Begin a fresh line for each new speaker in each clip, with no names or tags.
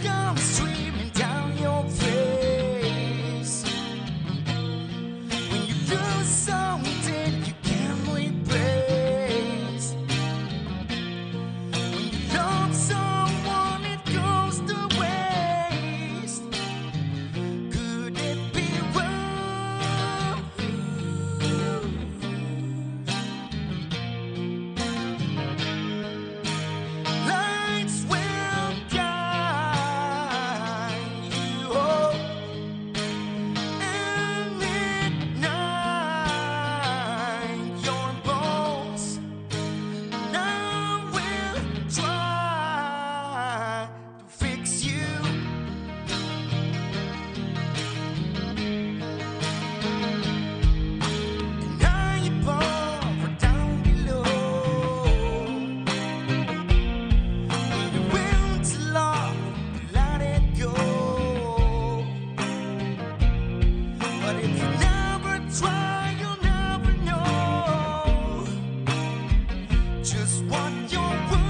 come streaming down your face. When you lose something you can't replace. When you love someone, it goes to waste. Could it be worse? Lights will guide you home and ignite your bones. And I will try to fix you. And high above or down below. With the will to love, let it go. But if you never try, you'll never know just what you're worth.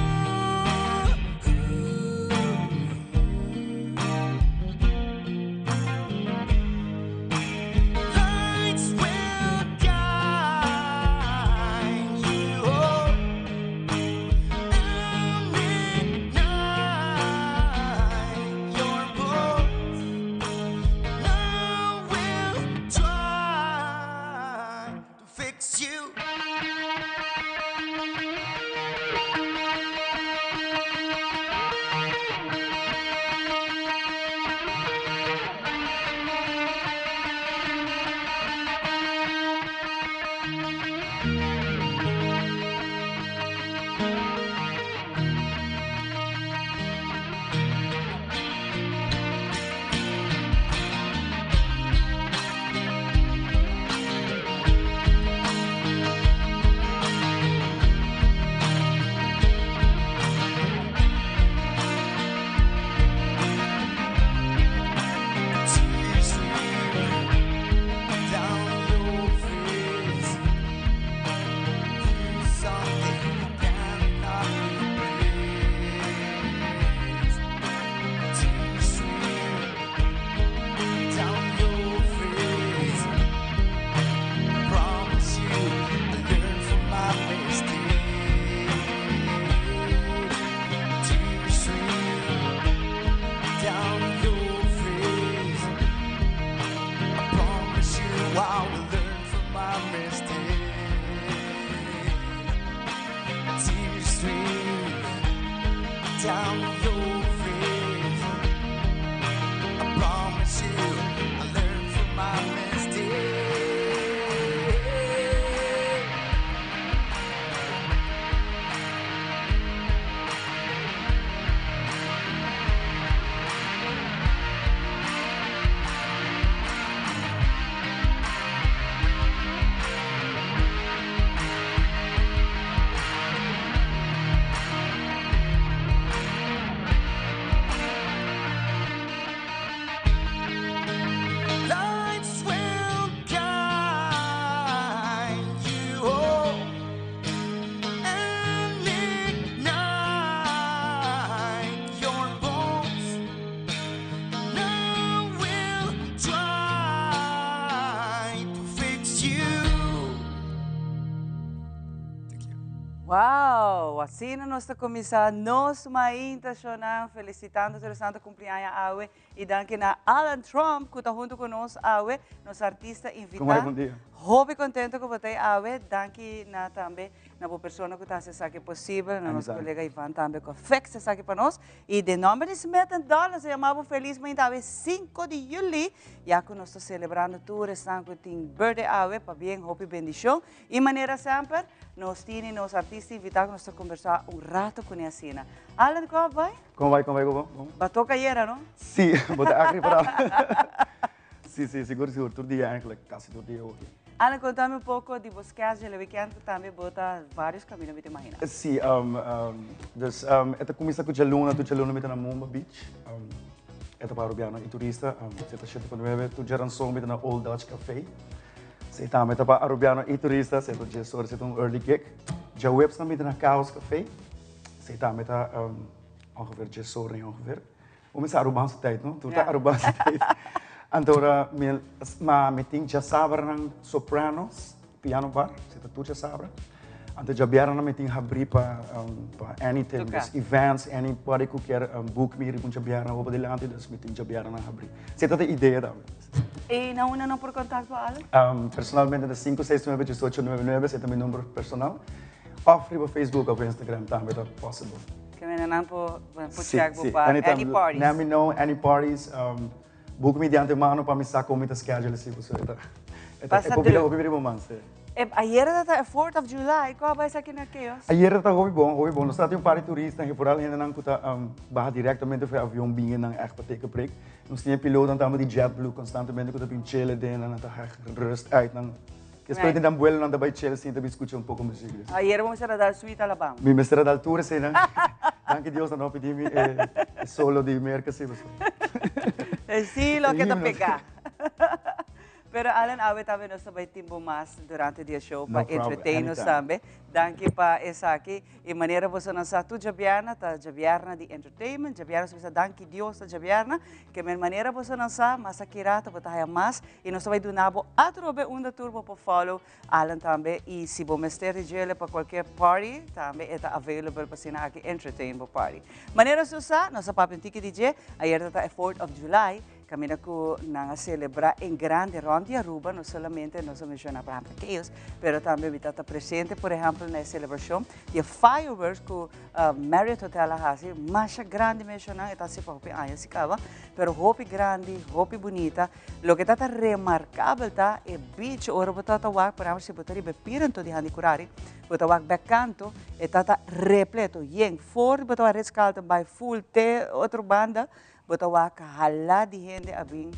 Lights will guide you home and ignite your bones. And I will try to fix you. Tears stream down your face. Lose something you cannot replace. Tears stream down your face. Promise you, I learned from my mistakes. Tears stream down your face. I promise you I will learn from my mistakes. Tears stream down your face. I promise you I learned from my mistakes. Lights will guide you home and ignite your bones. And I will try to fix you. Thank you.
Wow! Asina nos ta cuminsa nos mainta shonan felicitando tur esnan ta cumpli aña awe y danki na Alan Tromp cu ta hunto cu nos awe, nos artista invita.
Con bai, bon dia.
Hopi contento cu bo ta awe, danki na tambe na bo persona cu ta haci esaki posibel, na nos
Amistad.
colega Ivan tambe cu a fix esaki pa nos. Y den nomber di Smith and Doll nos ta yama bo feliz mainta awe 5 di juli, ya cu nos ta celebrando tur esnan cu tin birthday awe, pabien hopi bendicion. Y manera semper, nos tini nos artista invita cu nos ta conversa un rato cune asina. Alan, con a bay?
Con bay, con bay, con bon?
Ba toca ayera, no?
Sí, bo ta agri para. Sí, sí, sigur, sigur. Tur dia eigenlijk, casi tur dia hopi.
Alan, contame un poco di bo schedule weekend, cu tambe bo ta varios camino, mi ta imagina.
Sí, dus e ta cuminsa cu djaluna, tur djaluna mi ta na Moomba Beach. E ta pa Arubiano y turista, si ta shete pa nuebe. Tur djaranson mi ta na Old Dutch Cafe. Si tambe ta pa Arubiano y turista, si ta 10 ora, si ta un early gig. Djaweps mi ta na Chaos Café. Si tambe ta ongeveer 10 ora ongeveer. Bo mester Arubaanse tijd, no? Tur ta Arubaanse tijd. Anto ora mi, ma mi tin djasabranan Sopranos Piano Bar, si ta tur djasabra. Anto djabièrnènan mi tin habrí pa pa anything, dus events, anybody ku kier book mi riba un djabièrnè hopi dilanti, dus mi tin djabièrnènan habrí. Si ta ta idea tambe.
I na unda nan por kontak bo, Alan?
Personalmente ta 569 1899, esei ta mi number personal. Of riba Facebook of Instagram tambe ta possible.
Ke mene nan por check bo pa any parties.
Let me know any parties. Book mi di antemano pa mi sa kon mi ta schedule si pasobra e ta e por bira hopi riba man si.
Ayera ta ta e fourth of July, kon a bai esaki na Chaos?
Ayera ta hopi bon, hopi bon. Nos ta tin un par di turista en vooral hendenan ku ta baha directamente for e avion bini nan ègt pa take a break. Nos tin e pilotonan tambe di JetBlue constantemente ku ta bin chele den nan ta rust uit nan. Despues di nan buelo nan ta bai Chelsea ta bin scucha un poco muziek. Dus.
Ayer bo mester a dal Sweet Alabama.
Mi mester a dal tur eseinan. Danki Dios nan no a pidi mi e solo di Merca si pasobra.
Si loke ta pega. Pero Allen awe tambe nos ta bai tin bo mas durante di e show pa entertain nos tambe. Danki pa esaki. E manera boso nan sa tur djabièrnè ta djabièrnè di entertainment, djabièrnè nos ta bisa danki Dios ta djabièrnè. Ke men manera boso nan sa mas akirata bo ta haya mas i nos ta bai duna bo atrobe unda tur bo por follow Allen tambe i si bo mester di djele pa cualkier party tambe e ta available pa asina aki entertain bo party. Manera su sa nos a papia un tiki di dje ayer ta ta e fourth of July caminda cu nan a celebra en grande rond di Aruba no solamente nos a menciona por ehempel Chaos pero tambe mi ta ta presente por ehempel na e celebracion di e fireworks cu Marriott Hotel a hasi masha grandi menciona e ta hasi pa hopi aña si caba pero hopi grandi hopi bunita. Loke ta ta remarkabel ta e beach ora bo ta ta wak, por ehempel si bo ta riba e pier anto di Handicurari, bo ta wak bek kanto, e ta ta repleto, yen, for di bo ta wak Ritz Carlton bai full te otro banda, bo ta wak hala di hende a bin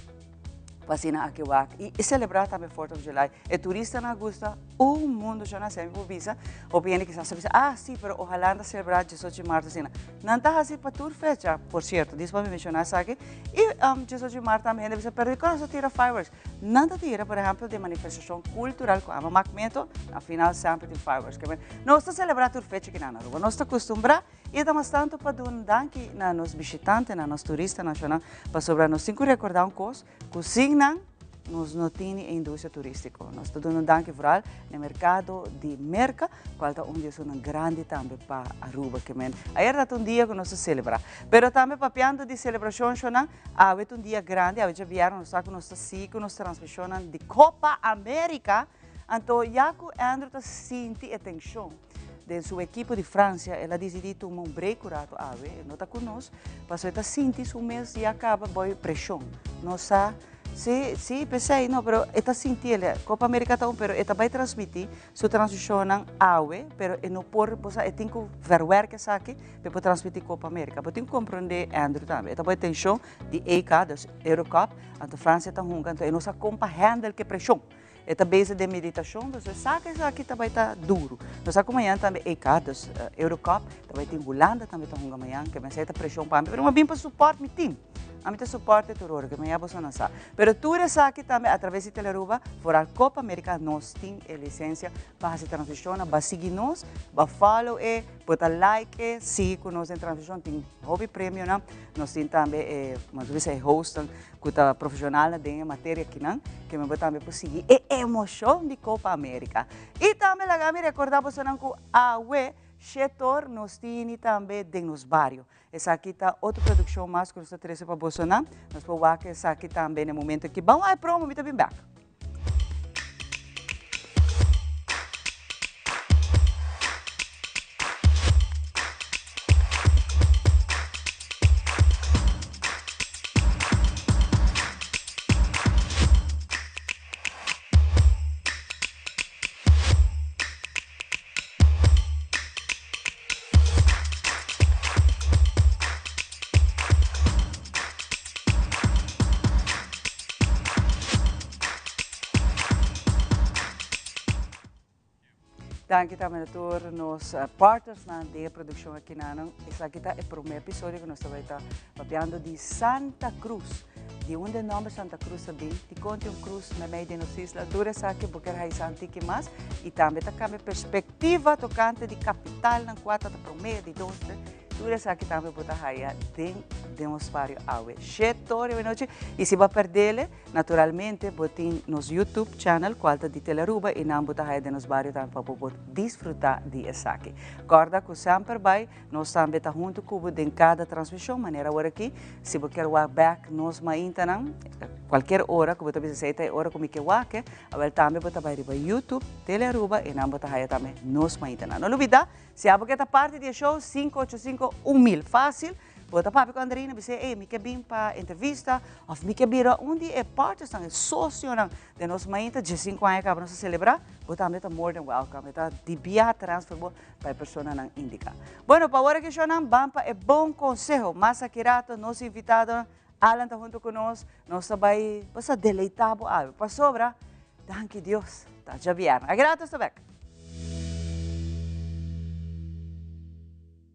pa asina aki wak i selebrá tambe Fourth of July. E turistanan a gusta un mundo shon a semi por bisa, hopi hende kisas ta bisa, ah si, pero ohalá nan ta selebrá diesocho di marto asina. Nan ta hasi pa tur fecha, por cierto, dis pa mi menciona esaki, y diesocho di maart tambe hende bisa, pero dikon nos ta tira fireworks? Nan ta tira, por ehempel, den manifestacion cultural cu ama mak meto, na final semper tin fireworks. Nos ta celebra tur fecha kinan na Aruba, nos ta custumbra y ta mas tanto pa duna danki na nos bishitantenan, nos turistanan, shonnan, pasobra nos tin cu recorda un cos, Cu sin nan, nos no tin e industria turistico. Nos ta duna un danki vooral na e mercado di Merca, cual ta un di esunnan grandi tambe pa Aruba. Ke men, ayer ta un dia cu nos ta celebra. Pero tambe papiando di celebracion shonan, awe ta un dia grandi, awe djabièrnè nos sa cu nos ta sigui cu nos transmisionnan di Copa America. Anto ya cu Andrew ta sinti e tension den su ekipo di Francia, el a dicidi tuma un break un rato awe, e no ta cu nos, pasobra e ta sinti su mes ya caba boy presion. No sa, si, si, p'esey no, pero e ta sinti el, Copa America ta un, pero e ta bay transmiti su transmisionnan awe, pero e no por, bo sa, e tin cu verwerk esaki pa e por transmiti Copa America. Bo tin cu comprende Andrew tambe, e ta boy tension di EK, dus Eurocup, anto Francia ta hunga, anto e no sa con pa handle ke presion. E ta bezig den meditashon, dus e sa ku esaki ta bai ta duru. Nos sa ku mañan tambe EK, dus Eurocup, ta bai tin Hulanda tambe ta hunga mañan, ke mester ta preshon pa mi, pero mi a bin pa support mi team. Ami ta support e tur ora, ke mañan boso nan sa. Pero tur esaki tambe a traves di Telearuba, foral Copa America, nos tin e lisensia pa hasi transmishonnan. Ba sigui nos, ba follow e, bo ta like e, sigui ku nos den transmishon, tin hopi premionan. Nos tin tambe e, nos ta bisa e hostnan Ku ta profeshonalnan den e materia akinan, ke mi bo tambe por sigui e emoshon di Copa America. I tambe laga mi rekordá bosonan ku awe shetor nos tini tambe den nos bario. Esaki ta otro produkshon mas ku nos ta trese pa bosonan. Nos por wak esaki tambe na e momento aki. Ban wak e promo, mi ta bin bèk. Danki tambe na tur nos partnersnan den e produccion aki nanan. Esaki ta e prome episodio cu nos ta bay ta papiando di Santa Cruz. Di unda e nomber Santa Cruz ta bin? Dicon tin un cruz memey den nos isla? Tur esaki bo kier haisa un tiki mas y tambe ta cambia perspectiva tocante di capitalnan cua ta ta prome, di dos, tres. Tur esaki tambe bo ta haya den. den nos bario awe. Shet'or di anochi y si bo a perdele, naturalmente bo tin nos YouTube channel cual ta di Telearuba y nan bo ta haya den nos bario tambe pa bo por disfruta di esaki. Corda cu semper bay nos tambe ta hunto cu bo den cada transmision manera awor aki. Si bo kier wak bek nos maintanan cualkier ora cu bo ta bisa esey ta e ora cu mi kier wak, awel tambe bo ta bay riba YouTube Telearuba y nan bo ta haya tambe nos maintanan. No lubida Si abo ke ta parti di e show, sinku ocho sinku un mil. Fásil, bo ta papia ku Andreina bis'é, ey, mi ke bin pa entrevista òf mi ke bira un di e partnersnan, e sosionan den nos mainta diesinku aña kaba nos a selebrá, bo tambe ta more than welcome. E ta di bia transfer bo pa e personanan indiká. Bueno, pa awor aki shownan, ban pa e bon konseho. Mas aki rato nos invitadonan, Alan ta huntu ku nos, nos ta bai, bo sa deleitá bo awe, pasobra, danki Dios, ta djabièrnè. Aki rato nos ta bèk.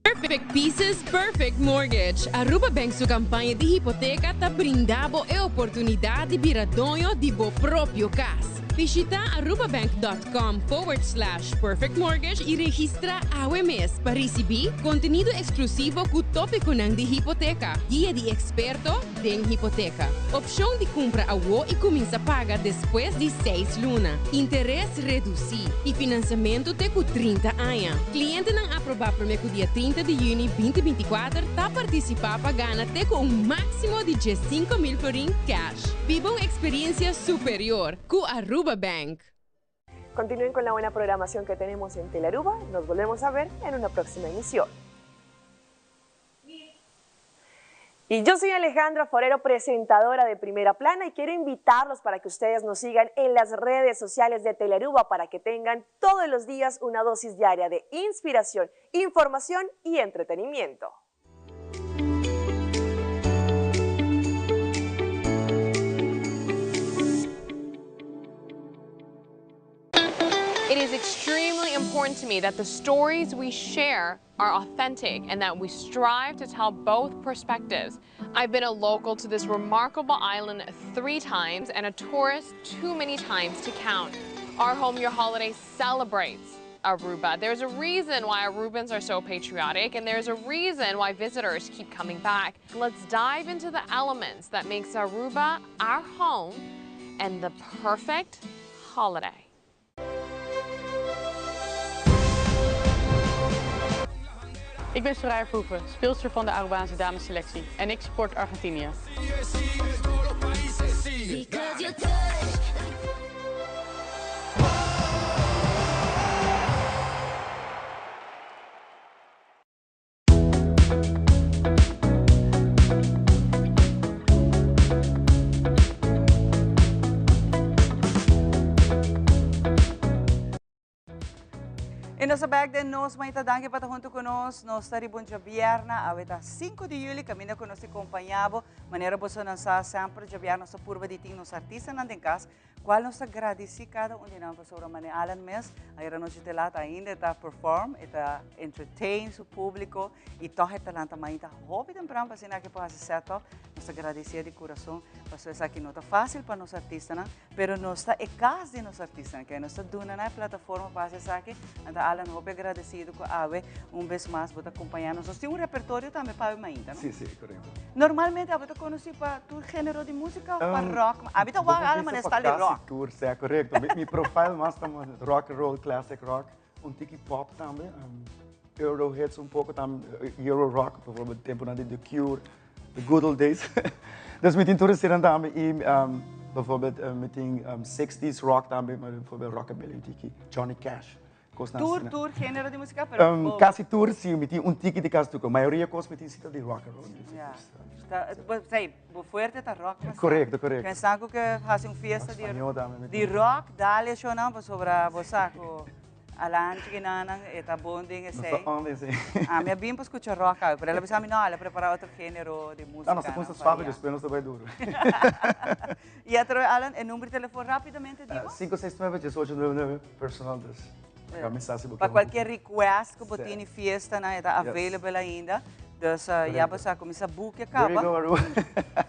Perfect Pieces, Perfect Mortgage. Aruba Bank su campaña di hipoteca ta brinda bo e oportunidad di bira doño di bo propio cas. Bishita arubabank.com forward slash perfectmortgage y registra awe mes pa ricibi contenido exclusivo cu topiconan di hipoteca, guia di experto den hipoteca, opcion di cumpra awo y cuminsa paga despues di seis luna, interes reduci y financiamento te cu 30 aña. Clientenan aproba prome cu dia 30 di juni 2024 ta participa pa gana te cu un maximo di 15,000 florin cash. Biba un experiencia superior cu Aruba Bank.
Continúen con la buena programación que tenemos en Telearuba. Nos volvemos a ver en una próxima emisión. Y yo soy Alejandra Forero, presentadora de Primera Plana, y quiero invitarlos para que ustedes nos sigan en las redes sociales de Telearuba para que tengan todos los días una dosis diaria de inspiración, información y entretenimiento.
It is extremely important to me that the stories we share are authentic and that we strive to tell both perspectives. I've been a local to this remarkable island three times and a tourist too many times to count. Our Home Your Holiday celebrates Aruba. There's a reason why Arubans are so patriotic, and there's a reason why visitors keep coming back. Let's dive into the elements that makes Aruba our home and the perfect holiday.
Ik ben Soraya Verhoeven, speelster van de Arubaanse damesselectie en ik support Argentinië.
Y nos ta bek den Nos Mainta. Danki pa ta hunto cu nos. Nos ta riba un djabierna, awe ta 5 di juli, caminda cu nos ta compaña bo. Manera bosonan sa, semper djabierna nos ta purba di tin nos artistanan den cas, cual nos ta gradici cada un di nan pasobra mane Alan mes, ayera nochi te laat ainda e ta perform, e ta entertain su publico y toch e ta lanta mainta hopi tempran pa asina aki por haci set up. Nos ta gradici di curason pasobra esaki no ta facil pa nos artistanan. Pero nos ta e cas di nos artistanan, ke nos ta duna nan e plataforma pa haci esaki. Anto Alan, hopi agradecido cu awe un bes mas bo ta acompaña nos. Nos tin un repertorio tambe pa awe mainta, no?
Si, si, corecto.
Normalmente abo ta conoci pa tur genero di musica of pa rock? Abi ta wak Alan manera style di rock.
Casi tur, sea, corecto. Mi profile mas ta rock and roll, classic rock, un tiki pop tambe, euro hits un poco tambe, euro rock, bijvoorbeeld temponan di The Cure. The good old days. Dus mi tin tur eseinan tambe i bijvoorbeeld mi tin sixties rock tambe, bijvoorbeeld rockabilly un tiki, Johnny Cash, kosnan
Tur,
asina.
tur genero di musika, pero bo.
Kasi tur si, mi tin un tiki di kasi tur, mayoria kos mi tin si ta di rock and roll music.
Ya. Ta, bo, sei, bo fuerte ta rock bastante.
Korekto, korekto.
Pensa ku ke hasi un fiesta di,
Spañó tambe mi
di
tin.
rock, dale shownan pasobra bo sa ku. Alan chikinanan e ta bon den esei.
Nos ta on den esei.
Ami a bin pa skucha rock awe, pero el a bisa mi no, el a prepara otro genero di musika.
No, nos ta kumsa suave, despues nos ta bai duro.
I atrobe Alan, e number di telefon rapidamente di bo?
569 1899, personal dus. Laga mi sa si bo
Pa
ke un.
cualkier request ku bo tin di fiestanan e ta available ainda. Dus ya bo sa kuminsá bukia
There you
kaba.
go Aruba.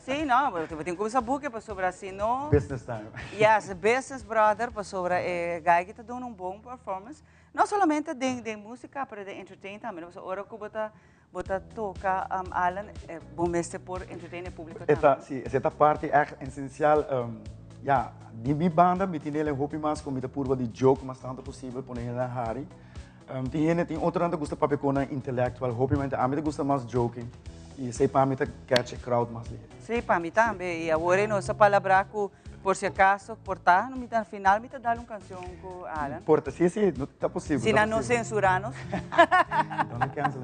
Sí, no, bo tin kuminsá bukia pasobra si no.
Business time.
Yes, business brother, pasobra e guy ki ta duna un bon performance, no solamente den den musica, pero den entertain tambe, pasobra ora ku bo ta. Bo ta toca, Alan, bo mester por entertain e publico
tambe. E ta, si, esey ta parti echt esencial. Ya, di mi banda mi tin el hopi mas cu mi ta purba di joke mas tanto posibel, pone hende hari. Tin hende, tin otronan ta gusta papia con nan intelectual hopi, mente ami ta gusta mas joking y esey pa mi ta catch e crowd mas lihe.
Si, pa mi tambe. Y awor e nos a palabra cu por si acaso por ta, mi ta, final mi ta dal un cancion cu Alan.
Por ta, si, si, no ta posibel.
Si nan no censura nos.
Don't cancel.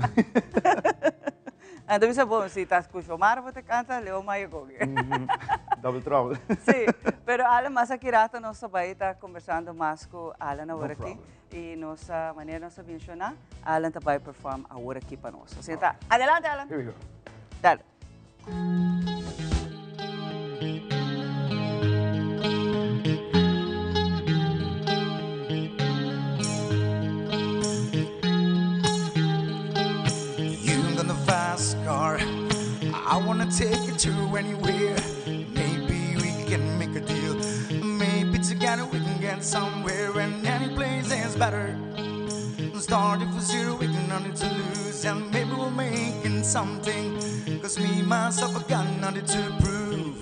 Anto mi sa bon, si ta cu Xiomara bo ta canta, Leo Maya Gogi.
Double trouble.
Si, pero Alan, mas aki rato nos ta bay ta conversando mas cu Alan awor aki.
No problem.
Y nos, manera nos a menciona, Alan ta bay perform awor aki pa nos. Asina ta, adelante Alan!
Here we go.
Dale.
You got the fast car. I wanna take you to anywhere. Maybe we can make a deal. Maybe together we can get somewhere. And any place is better. Starting from zero, we got nothing to lose. And maybe we're making something. Cause me, myself, I got nothing to prove.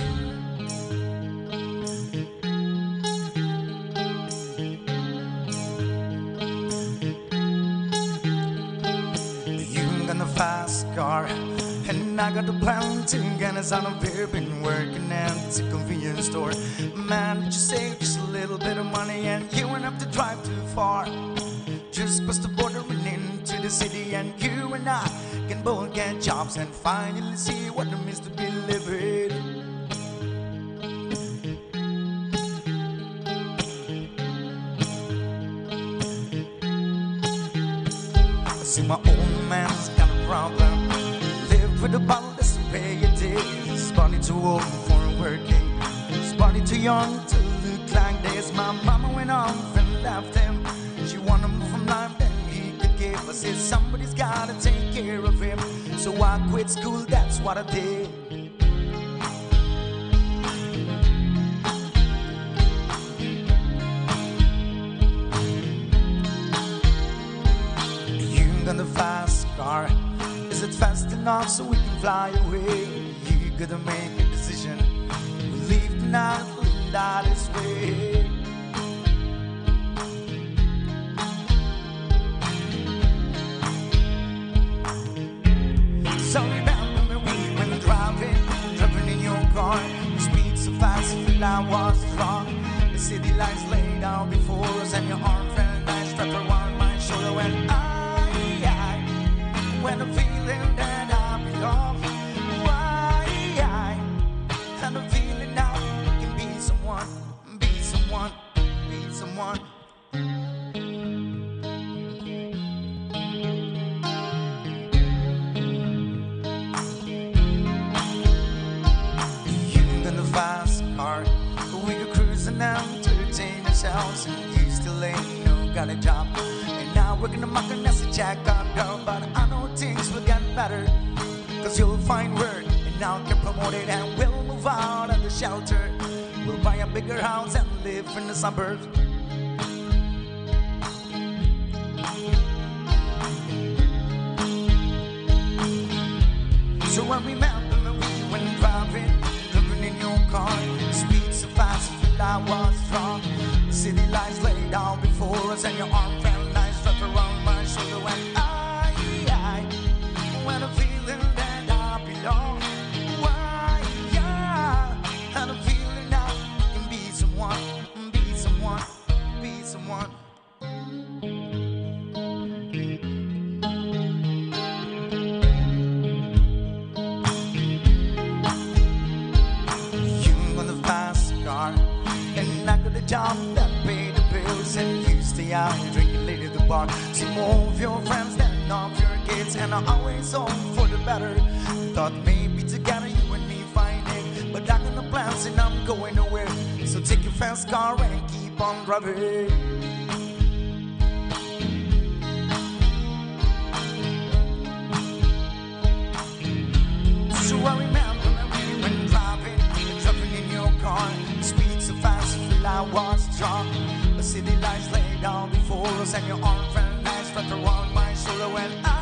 You got the fast car, and I got the plan to get us out of here. Been working at the convenience store. Man, did you save just a little bit of money, and you won't have to drive too far. Just cross the border and into the city, and you and I can both get jobs and finally see what it means to be living. I see my old man's got a problem. Live with a bottle that's to pay a day. His body too old for working. His body too young to look like this. My mama went off and left him. She wanted more from life than he could give. I said somebody's got to take care of him. So I quit school, that's what I did. You got the fast car. Is it fast enough so we can fly away? You gotta make a decision. We leave tonight, we'll die this way. So remember when we went driving, driving in your car. The speed so fast, feel I was drunk. The city lights laid out before us, and your arm felt nice strapped around my shoulder. When I, when the feeling that I belong, why I, and the feeling now can be someone, be someone, be someone. You got the fast car, we go cruising and entertain ourselves, and you still ain't no got a job. And now we're gonna mock and as a jack up girl, but I know things will get better. Cause you'll find work, and I'll get promoted, and we'll move out of the shelter. We'll buy a bigger house and live in the suburbs. So I remember when we went driving, driving in your car. Speed so fast, feel I was drunk. The city lights laid out before us, and your arm felt nice wrapped around my shoulder. When I, when I'm feeling that I belong, why, yeah, and I'm feeling I can be someone, be someone, be someone. You got the fast car, and I got a job that pay the bills, and you stay out drinking late at the bar. See more of your friends than of your kids, and I always hope for the better. Thought maybe together you and me find it, but I got no plans and I'm going nowhere. So take your fast car and keep on driving. So I remember when we went driving, driving in your car. Speed so fast, feel I was drunk. The city lights laid down before us, and your arm felt nice wrapped around my shoulder. When I,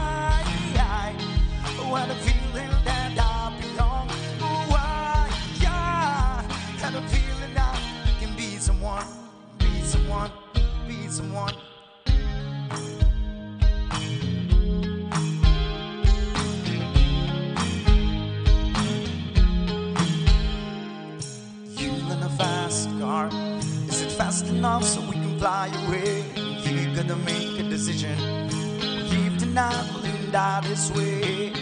fast enough so we can fly away. You gotta make a decision. We live tonight, we live die this way.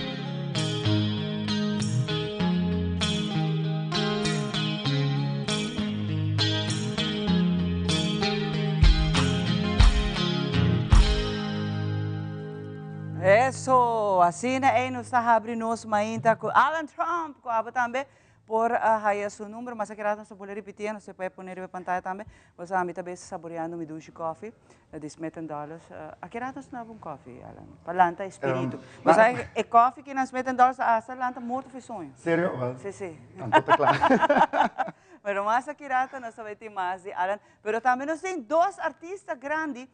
Eso, asina ey nos ta habri nos mainta cu Alan Trump, cu abo tambe por a haya su numero, mas aki rato nos ta bolbe ripiti, nos ta puede pone riba e pantaya tambe, pasobra ami ta bes saboreando mi dushi koffie di Smith and Dollars. Aki rato nos ta daba un koffie, Alan, pa lanta e spiritu. Bo sa e koffie ki nan Smith and Dollars ta hasta lanta morto for e soño.
Serio? Wel,
Si, si.
Anto ta kla.
Pero mas aki rato nos ta bay tin mas di Alan, pero tambe nos tin dos artista grandi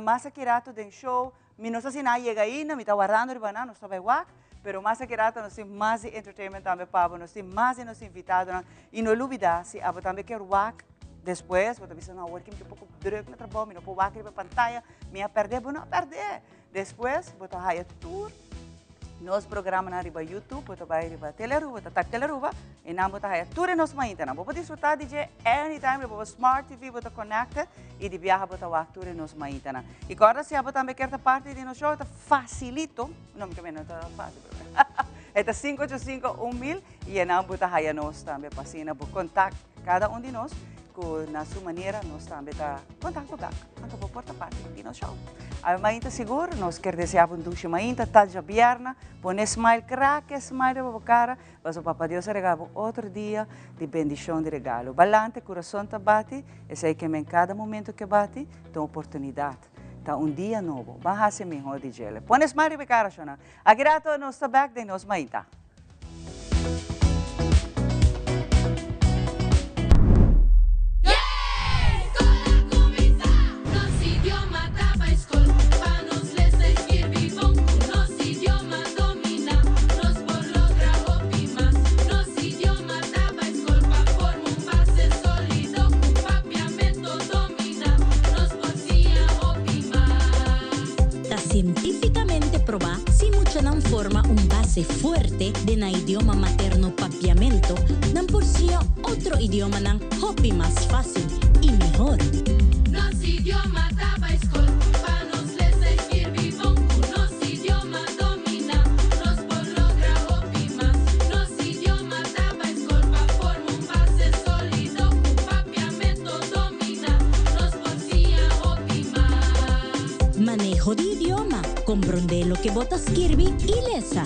mas aki rato den show. Mi no sa si nan a yega ainda, mi ta warando riba nan, nos ta bai wak, pero mas aki rato nos tin mas di entertainment tambe pa bo, nos tin mas di nos invitadonan y no lubida si abo tambe kier wak despues, bo ta bisa no awor ki mi tin poco druk na trabou, mi no por wak riba e pantaya, mi a perde, bo no a perde, despues bo ta haya tur nos programanan riba YouTube, bo ta bai riba Telearuba, bo ta type Telearuba y nan bo ta haya tur e nos maintanan. Bo por disfruta di dje anytime riba bo smart TV, bo ta connected y di biaha bo ta wak tur e nos maintanan. Y corda si abo tambe kier ta parti di nos show, ta facilito, no mi no ta facil, pero e ta cinco ocho cinco un mil y e nan bo ta haya nos tambe pa asina bo contact cada un di nos cu na su manera nos tambe ta contact bo bek, anto bo por ta parti di nos show. Awe mainta sigur nos kier desea bo un dushi mainta, tal djabièrna, pone smile, crack e smile riba bo cara, pasobra Papa Dios a regala bo otro dia di bendicion di regalo. Balante, curason ta bati, esey ke men cada momento ke bati ta un oportunidad, ta un dia nobo. Ban haci miho di djele. Pone smile riba e cara, shona. Aki rato nos ta bek den nos mainta.
Ta sientificamente proba si muchanan forma un base fuerte den nan idioma materno Papiamento, nan por siña otro idiomanan hopi mas facil y mihor.
Nos idioma ta bay skol pa nos lesa y skirbi bon ku nos idioma domina nos por logra hopi mas. Nos idioma ta bay skol pa forma un base solido ku Papiamento domina nos por siña hopi mas.
Maneho di idioma, Komprondé loke bo ta skirbi i lesa.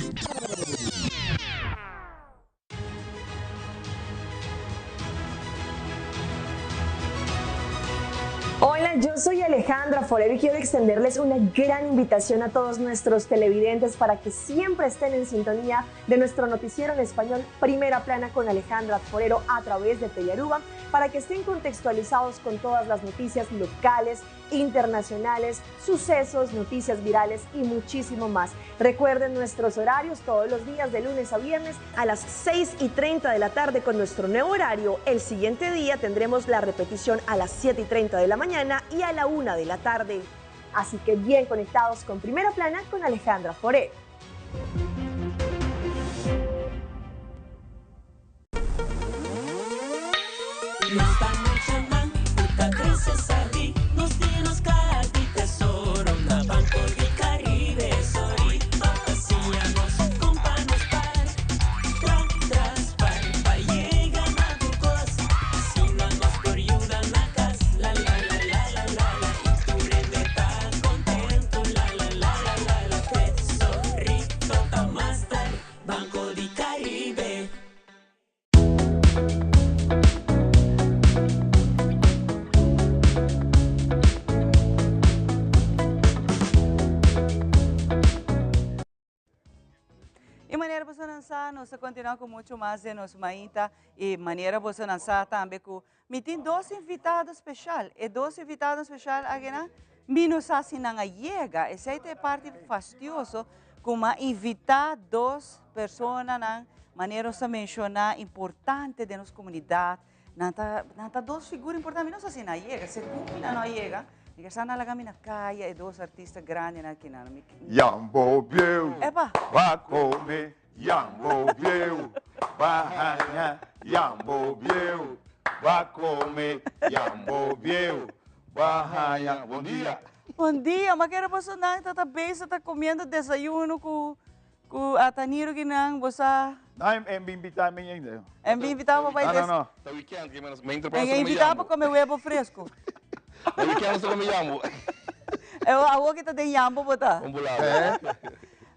Hola, yo soy Alejandra Forero y quiero extenderles una gran invitación a todos nuestros televidentes para que siempre estén en sintonía de nuestro noticiero en español Primera Plana con Alejandra Forero a través de Telearuba, para que estén contextualizados con todas las noticias locales, internacionales, sucesos, noticias virales y muchísimo más. Recuerden nuestros horarios todos los días de lunes a viernes a las 6:30 de la tarde con nuestro nuevo horario. El siguiente día tendremos la repetición a las 7:30 de la mañana y a la 1 de la tarde. Así que bien conectados con Primera Plana con Alejandra Forero.
Nos ta muchanan cu ta crece sabi, nos tin nos caha di tesoro na Banco di Caribe. Sorry, pa siña nos con pa nos par, tra tras par, pa yega na tur cos. Asina nos por yuda na cas, la la la la la la la, y tur hende ta contento, la la la la la la, tesorito ta master, Banco di Caribe.
Y manera boso nan sa, nos ta continua cu mucho mas den nos mainta. Y manera boso nan sa tambe cu mi tin dos invitado special. E dos invitado special aki nan, mi no sa si nan a yega. Esey ta e parti fastioso cu m'a invita dos personanan, manera nos ta menciona, importante den nos comunidad. Nan ta dos figura importante. Mi no sa si nan a yega. Segun mi nan no a yega. Mi ke sa nan laga mi na caya e dos artista grandenan aki nan. Mi
Yambo bieu,
Epa!
ba come, yambo bieu, ba haña, yambo bieu, Ba come yambo bieu, ba haña. Bon dia.
Bon dia, ma kere boso nan ta ta bezig ta comiendo desayuno cu cu Ataniro kinan bo sa.
No, en bin invita mi ainda.
En bin invita pa bai
No, no, no.
Ta weekend ke menos me entra
En invita pa come huevo fresco.
Na weekend nos ta come yambo.
Awor ki ta den yambo bo ta.
Un bulao.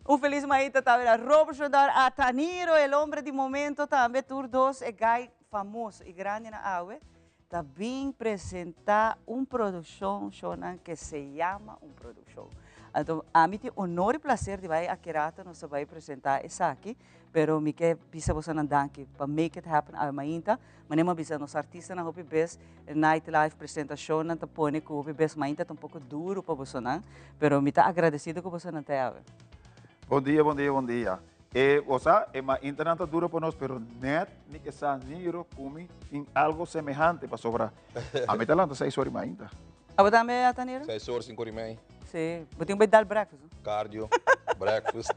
Un feliz maita tambe na Robertson daar Ataniro, el hombre di momento tambe tur dos e guy famoso y grandi na awe ta bin presenta un produccion shownan que se llama un produccion. Anto ami tin honor y placer di bay aki rato nos ta bay presenta esaki pero mi ke bisa bosonan danki pa make it happen awe mainta. Manera mi a bisa nos artistanan hopi bes night life presentacionnan ta pone cu hopi bes mainta ta un poco duro pa bosonan pero mi ta agradecido cu bosonan ta awe.
Bon dia, bon dia, bon dia. E bo sa, e maintanan ta duro pa nos, pero net mi ke sa Niro ku mi tin algo semehante pasobra ami ta lanta seis ora di mainta.
Abo tambe, Ataniro?
Seis ora, sinku ora i mei.
Si, bo tin ku bai dal breakfast, no?
Cardio, breakfast.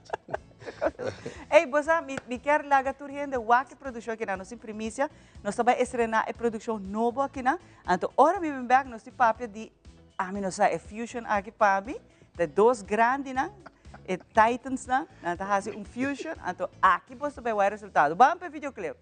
Ey, bo sa, mi mi kier laga tur hende wak e produccion akinan. Nos tin primicia, nos ta bai estrena e produccion nobo akinan. Anto ora mi bin bek nos tin papia di, ami no sa, e fusion aki pa mi. Ta dos grandinan, e Titansnan, nan ta hasi un fusion, anto aki boso ta bai wak e resultado. Ban pa e videoclip.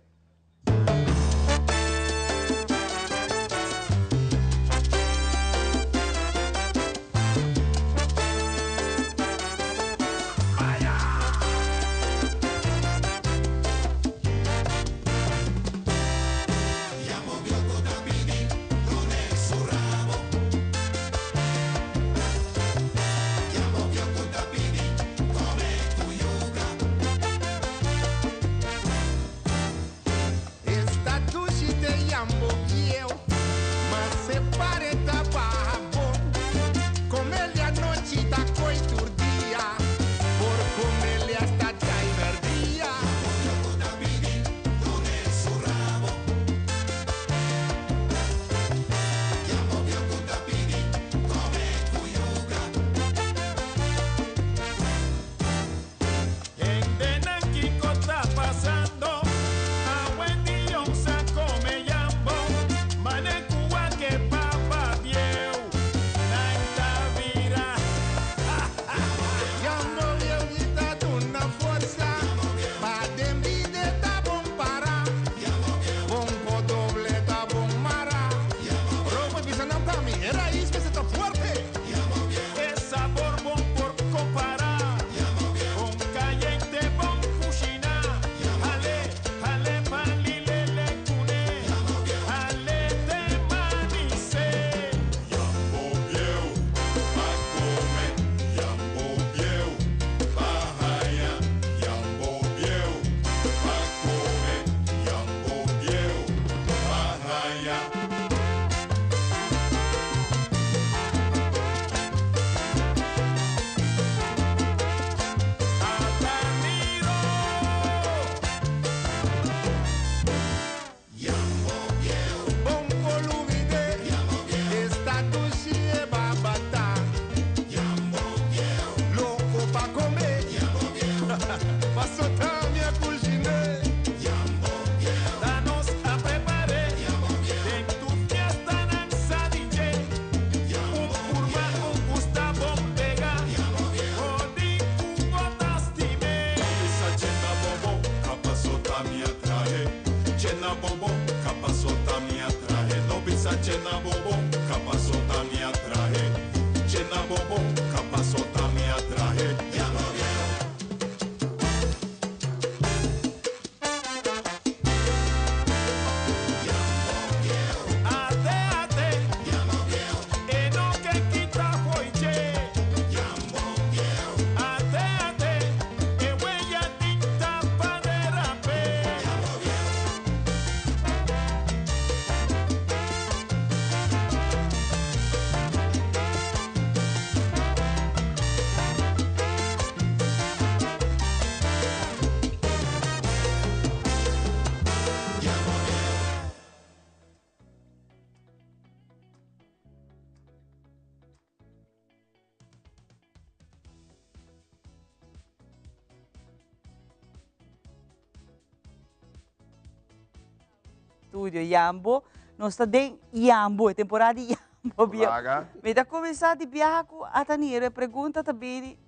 Studio Yambo. Nos ta den yambo, e temporada di yambo bieu.
Laga.
Mi ta kuminsá di biaha ku Ataniro, e pregunta ta bini,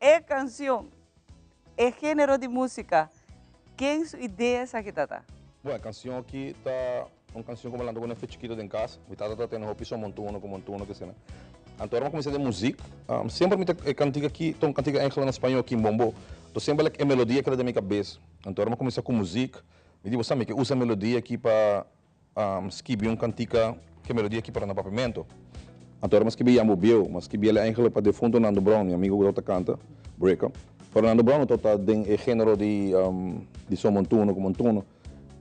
e kansion, e género di músika, ken su idea esaki ta ta?
Bueno, e kansion aki ta un kansion ku mi a lanta ku nefe chikito den kas. Mi tata ta tene hopi son montuno ku montuno ke asina. Anto ora mi a kuminsá den muzik, semper mi ta e kantika aki ta un kantika eigenlijk na spañó, Kimbombo. Anto semper e melodia keda den mi kabes. Anto ora mi a kuminsá ku muzik, mi di bo sa mi ke usa e melodia aki pa skibi un kantika ku e melodia aki para na papiamentu. Anto ora mi a skibi Yambo Bieu, mi a skibi el eigenlijk pa defunto Nando Brown, mi amigo ku tabata kanta, Breaker. Pero Nando Brown no tabata den e genero di di son montuno ku montuno.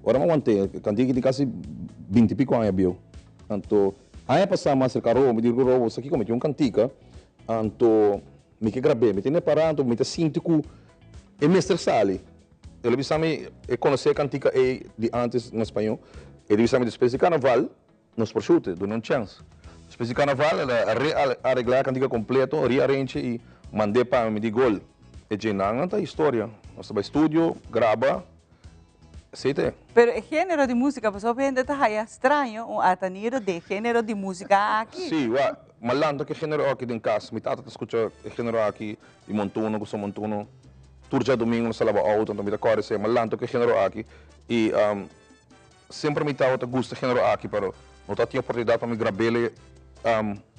Ora mi a want'é, e kantika aki tin kasi binti piko aña bieu. Anto aña pasá mi a aserká Robo, mi di ku Robo, sa kiko mi tin un kantika, anto Mi ke grab'é, mi tene pará anto mi ta sinti ku e mester sali. El a bisa mi, e konosé e kantika ei di ántes na spañó. El a bisa mi despues di karnaval nos por shute, dun'é un chèns. Despues di karnaval el a re-areglá e kantika kompleto, rearrange i mand'é pa mi. Mi di gol. E djenan ta historia. Nos ta bai studio, graba, esei ta e.
Pero e género di músika, pasobra hende ta haya straño un ataniro den género di músika aki.
Sí, wak, ma lanta ku e género aki den kas. Mi tata ta skucha e género aki di montuno ku son montuno. Tur djadumingu nos ta laba outo, anto mi ta kòrda esei. Ma lanta ku e género aki i semper mi tabata gusta e género aki, pero no tabatin oportunidat pa mi grab'el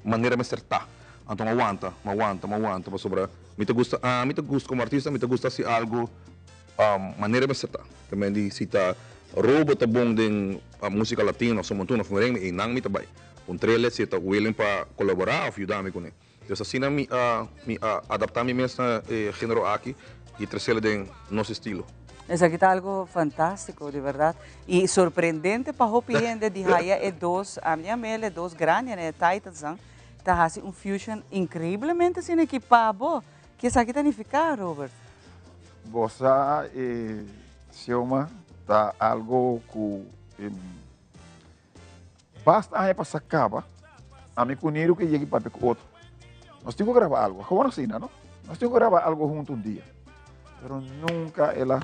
manera mester ta. Anto mi a wanta, mi a wanta, mi a wanta pasobra mi ta gusta, ami ta gusta komo artista mi ta gusta hasi algu. Manera mester ta. Ta men di si ta Robo ta bon den musica latino of son montuno of merengue einan mi ta bai. Puntrele si e ta willing pa colabora of yuda mi cune. Dus asina mi a mi a adapta mi mes na e genero aki y trecele den nos estilo.
Esaki ta algo fantastico di berdad y sorprendente pa hopi hende di haya e dos, ami a mele dos grandinan e Titans ta haci un fusion increiblemente asina aki pa bo. Ke esaki ta nifiká, Robert?
Bo sa e Xioma ta algo ku basta aña pasa kaba, ami ku Niro ke yega i papia ku otro. Nos tin ku graba algo, gewoon asina no, nos tin ku graba algo huntu un dia. Pero nunka el a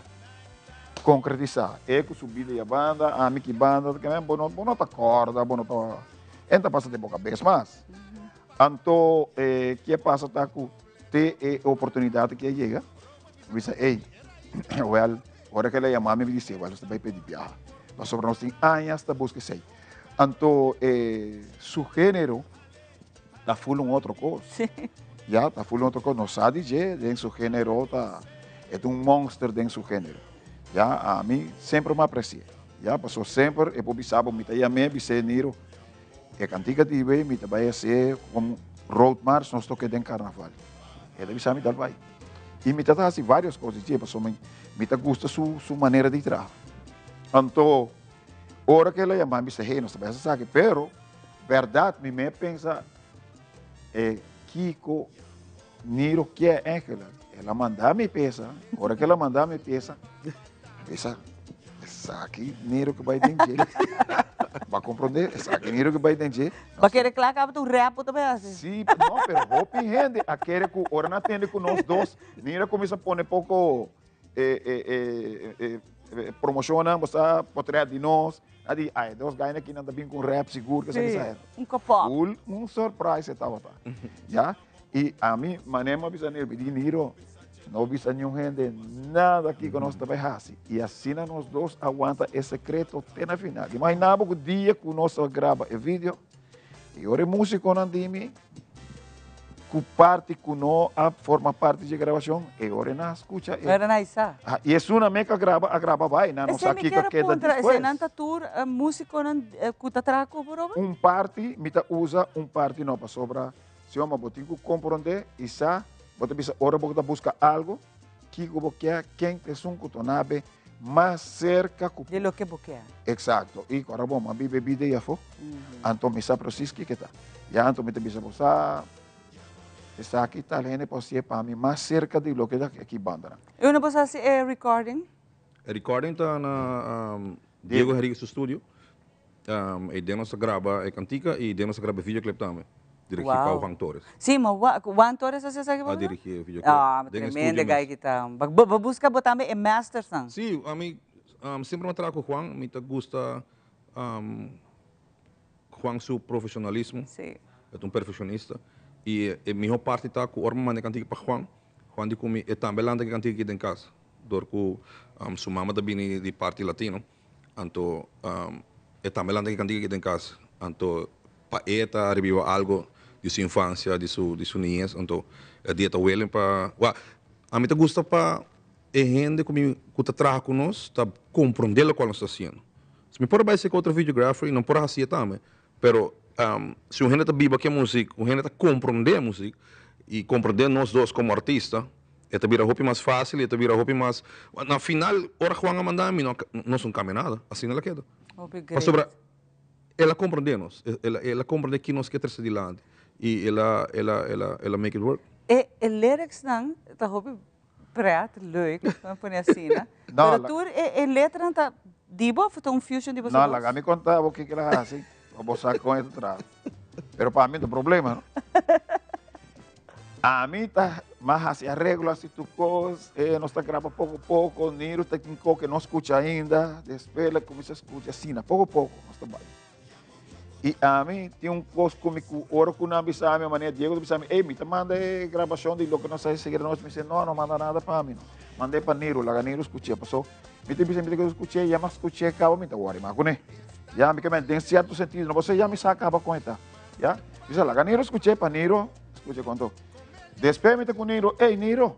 konkretisá. E ku su bida ya banda, ami ki banda, bo no bo no ta kòrda, bo no ta, e no ta pasa den bo kabes mas. Anto ke pasa ta ku te e oportunidat ke a yega, mi bisa ey, wèl, ora ke el a yama mi, mi di si, wèl, nos ta bai pedi biaha, pasobra nos tin añas ta buska esei. Anto su género ta ful un otro kos. Ya, ta ful un otro kos. Nos sa di dje, den su género ta, e ta un monster den su género. Ya, ami semper mi apresi'é. Ya, pasobra semper e por bisa bo, mi ta yam'é, bis'é, Niro, E kantika di bay mi ta bay hasié komo road march nos toke den karnaval. E ta bisa mi dal bay. I mi ta hasi varios kos di dje pasobra mi ta gusta su su manera di traha. Anto ora ku el a yama mi bisa hey nos ta bay hasi esaki pero bèrdat mi me pensa e kiko Niro kier eigenlijk. El a manda mi pesa, ora ku el a manda mi pesa, pesa esaki Niro ke bai den dje. Bo a komprondé? Esaki Niro ke bai den dje.
Bo a kere kla kaba ta un rap bo ta bai hasi?
Sí, no, pero hopi hende a kere ku ora nan a tende ku nos dos, Niro a kuminsá pone poko e promoshonnan, bo sa, potrèt di nos, a di, ai, dos gainan aki nan ta bin ku un rap sigur, kesa kesa.
Sí, un kapòt.
Full un surprise e tabata, ya. I ami, manera mi a bisa Niro, mi di, Niro, no bisa niun hende nada kiko nos ta bai hasi. I asina nos dos a wanta e sekreto te na final. Imaginá bo ku dia ku nos a graba e video, i ora e músikonan di mi ku parti ku no a forma parti dje grabashon, e ora nan a skucha e.
Ora nan a sa.
I esun nan mes ku a graba, a graba bai, nan no sa
Esei mi
kiko a
kier a
keda
puntra,
despues.
eseinan ta tur músikonan ku ta traha ku bo, Robert?
Un parti mi ta usa, un parti no, pasobra Si oma bo tin ku komprondé i sa, bo ta bisa ora bo ta buska algu, kiko bo ke, ken ta esun ku tonabe mas serka ku.
Di loke bo ke.
Eksakto. I ora bo a biba e bida ei afó, anto mi sa presis kiko ta. Ya anto mi ta bisa bo sa, esaki tal hende por hasié pa mi mas serka di loke ta aki bandanan.
I unda bo sa hasi e recording?
E recording ta na Diego Henriquez su studio. E den nos a graba e kantika i den nos a graba e videoclip tambe. Dirigí pa Juan Torres.
Sí, ma Juan Torres a hasi esaki pa
A
bo?
dirigí e videoclip.
Ah,
Den e
tremendo
studio
guy
mes.
ki ta. Bo bo buska bo tambe e mastersnan.
Sí, ami semper mi a traha ku Juan, mi ta gusta. Juan su profesionalismo.
Si.
E ta un perfeccionista. Y e miho parti ta cu ora mi manda e cantica pa Juan, Juan di cu mi e tambe lanta e cantica aki den cas. Door cu su mama ta bini di parti latino, anto e tambe lanta e cantica aki den cas. Anto pa e ta rebiba algo di su infancia, di su di su niñez, anto e dia ta willing pa, wa, ami ta gusta pa e hende cu mi cu ta traha cu nos ta comprende locual nos ta haciendo. Si mi por a bay seca otro videographer y nan por a haci'e tambe, pero si un hende ta biba cu e music, un hende ta comprende e music y comprende nos dos como artista, e ta bira hopi mas facil y e ta bira hopi mas, na final ora Juan a manda mi no nos no cambia nada, asina el a keda.
Hopi great.
Pasobra el a comprende nos, el a comprende ki nos ke trece dilanti y el a el a el a el a make it work.
E e lyricsnan ta hopi pret, leuk, laat me pone asina.
No,
Pero
la-
tur e e letranan ta di bo of ta un fusion di boso
No,
dos?
laga mi konta bo kiko el a hasi, pa bo sa kon e ta traha. Pero pa mi no ta problema, no? Ami ta mas hasi areglo, hasi tur kos, eh, nos ta graba poko poko, Niro ta tin kos ke no skucha ainda, despues el a kuminsá skucha asina, poko poko nos ta bai. I ami tin un kos ku mi ku ora ku nan bisa mi, manera Diego ta bisa mi, ey, mi ta manda e grabashon di loke nos a hasi ayer anochi, mi bisa, no, no manda nada pa mi, no. Mand'é pa Niro, laga Niro skuch'é, paso mi ta bisa mi ta kere skuch'é, ya mi a skuch'é kaba mi ta wòri mas kuné. Ya, mi ke men den sierto sentido, no pasobra ya mi sa kaba kon e ta. Ya, mi bisa laga Niro skuch'é pa Niro skucha konto. Despues mi ta ku Niro, ey Niro,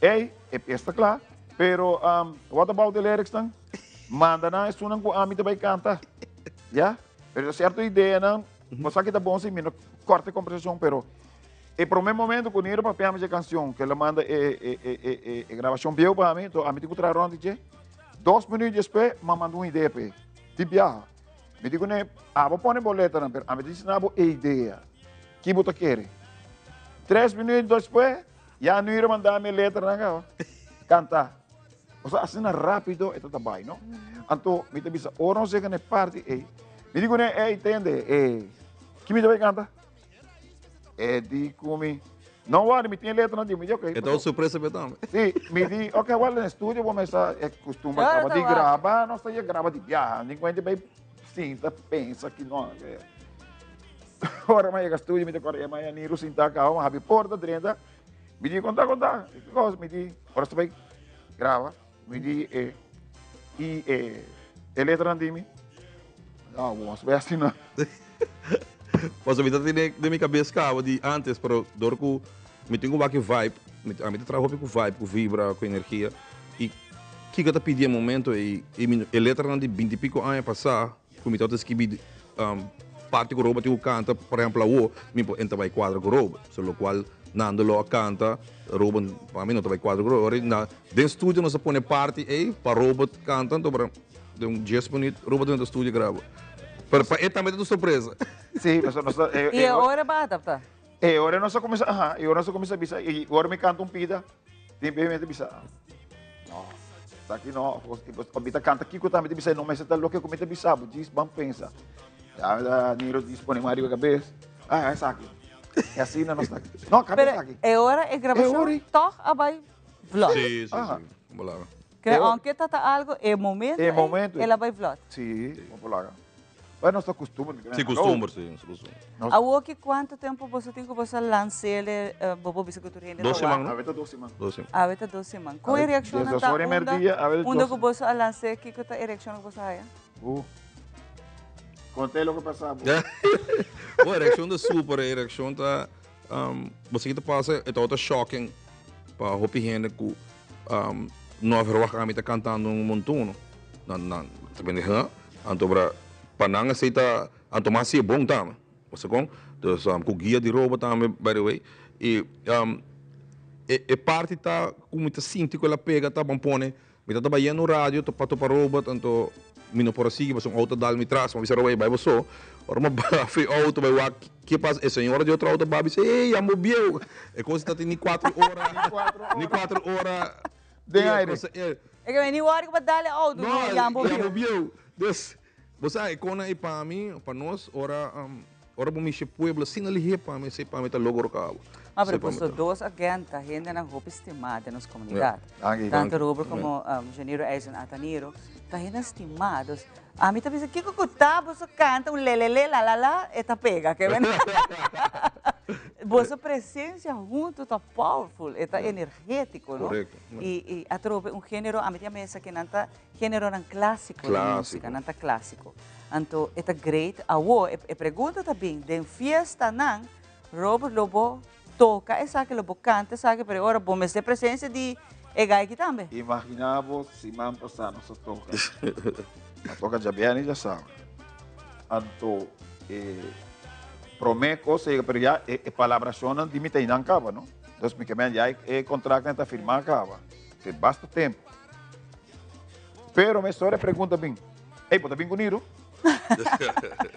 ey, e pies ta kla, pero what about the lyrics nan? Manda nan esunnan ku ami ta bai kanta. Ya? Pero sierto ideanan, bo sa ki ta bon si mi no korta e kombersashon, pero e promé momento ku Niro papia mi dje kanshon, ku el a manda e e e e e e grabashon bieu pa mi, enton ami tin ku traha rònt di dje. Dos minüt despues, mi a manda un idea pa e. Di biaha. Mi di kuné, abo pone bo letranan, pero ami ta disi bo e idea. Ki bo ta kere? Tres minüt despues, ya Niro a manda mi e letranan kaba. Kanta. Osea, asina rápido e ta ta bai, no? Anto, mi ta bisa, ora nos yega na e parti ei, mi di kuné, ei, tende, e, ki mi ta bai kanta? E di ku mi, no wòri, mi tin e letranan di, mi di, ok.
E ta un sorpresa p'e tambe.
Si, mi di, ok, wèl, den estudio bo mester e kustumber kaba di graba, nos ta yega graba di biaha, ni kuenta bai sinta pensa ki no. Ora mi a yega estudio, mi ta kòrda e mañanero sinta kaba, mi a habri porta drenta. Mi di konta konta, ki kos? Mi di, ora sta bai graba, mi di e i e e letranan di mi. No, bo no bai asina.
Pasobra mi ta tene den mi kabes kaba di antes, pero dor ku mi tin ku wak e vibe, mi ta ami ta traha hopi ku vibe, ku vibra, ku energia, i kiko ta pidi e momento ei, i mi e letranan di binti piko aña pasá ku mi tabata skibi parti ku Robert tin ku kanta, por ehempel awo mi por enta bai kuadra ku Robert, so lokual Nando lo a kanta, Robert pa mi no ta bai kuadra ku Robert. Ora na den studio nos a pone parti ei pa Robert kanta, anto por den un dies minuut Robert den studio graba. Pero pa e tambe ta un sorpresa.
Sí, pasobra nos ta
I e ora bo a adapta?
E ora nos a kuminsá, aha, e ora nos a kuminsá bisa, i ora mi kanta un pida, tin bes mi ta bisa, no, esaki no, mi ta kanta kiko tambe ta bisa, no mester ta loke ku mi ta bisa bo, djis ban pensa. Ya mi ta Niro djis pone man riba kabes, ah, esaki. E asina nos ta, no, kanta esaki.
Pero e ora e grabashon tòg a bai vlòt.
Sí, sí, sí, bolaba.
Kre aunke ta ta algo, e momento ei, el a bai vlòt.
Sí, bolaba. Bueno, nos ta costumber.
Sí, costumber, sí, nos ta costumber.
Awor ki cuanto tempo boso tin cu boso a lans'ele, bo por bisa cu tur hende ta
Dos siman,
wak?
no?
Awe ta dos siman.
Dos siman.
Awe ta dos siman. Con e reaccionnan ta unda, unda cu boso a lans'e, kico ta e reaccionnan cu boso a haya?
Conte loke pasa bo.
Bo, e reaccion ta super, e reaccion ta, bo sa ki ta pasa, e tabata shocking pa hopi hende cu no a verwacht ami ta cantando un montuno. Nan, nan ta bende, huh? Anto bra, pa nan esei ta, anto mas si e bon tambe. Bo sa kon? Dus ku guia di robo tambe, by the way. I e e parti ta ku mi ta sinti ku el a pega ta ban pone, mi ta tabata yendo radio pa topa robot, anto mi no por a sigui pasobra un auto a dal mi tras, mi a bisa robot, ey bai bo so. Ora mi a baha fi auto bai wak ke pasa, e señora di otro auto a baha bisa, ey ya bo bieu. E kos ta tin ni kuater ora, ni kuater ora.
Den aire.
E ke ni wòrdu pa dal e outo,
no,
yambo
bieu. Yambo bieu. Dus, bo sa, e kona ei pa mi, pa nos, ora, Ora bo mishi pueblo asina lihé pa mi, esei pa mi ta logro kaba.
Ah, pero boso dos agent ta hendenan hopi stimá den nos komunidat. Tanto Robert komo Janiro Eison Ataniro ta hendenan stimá. Dus ami ta bisa kiko ku ta boso kanta un lelele lalala e ta pega ke men. Boso presensia huntu ta powerful, e ta energetiko no. I atrobe un genero ami ta mesa ke nan ta Generonan clásico di musica, nan ta clásico. Anto e ta great. Awo e pregunta ta bin, den fiestanan Robert lo bo toca esaki, lo bo canta esaki, pero e ora bo mester presencia di e guy aki tambe.
Imagina bo siman pasa nos a toca, a toca djabièrnè i djasabra. Anto e prome cos a yega, pero ya e palabracionnan di mi ta einan caba, no? Entonces mi ke men ya e contractnan ta firma caba, te basta tempo. Pero mi sore pregunta bin, Ey, bo ta bin ku Niro?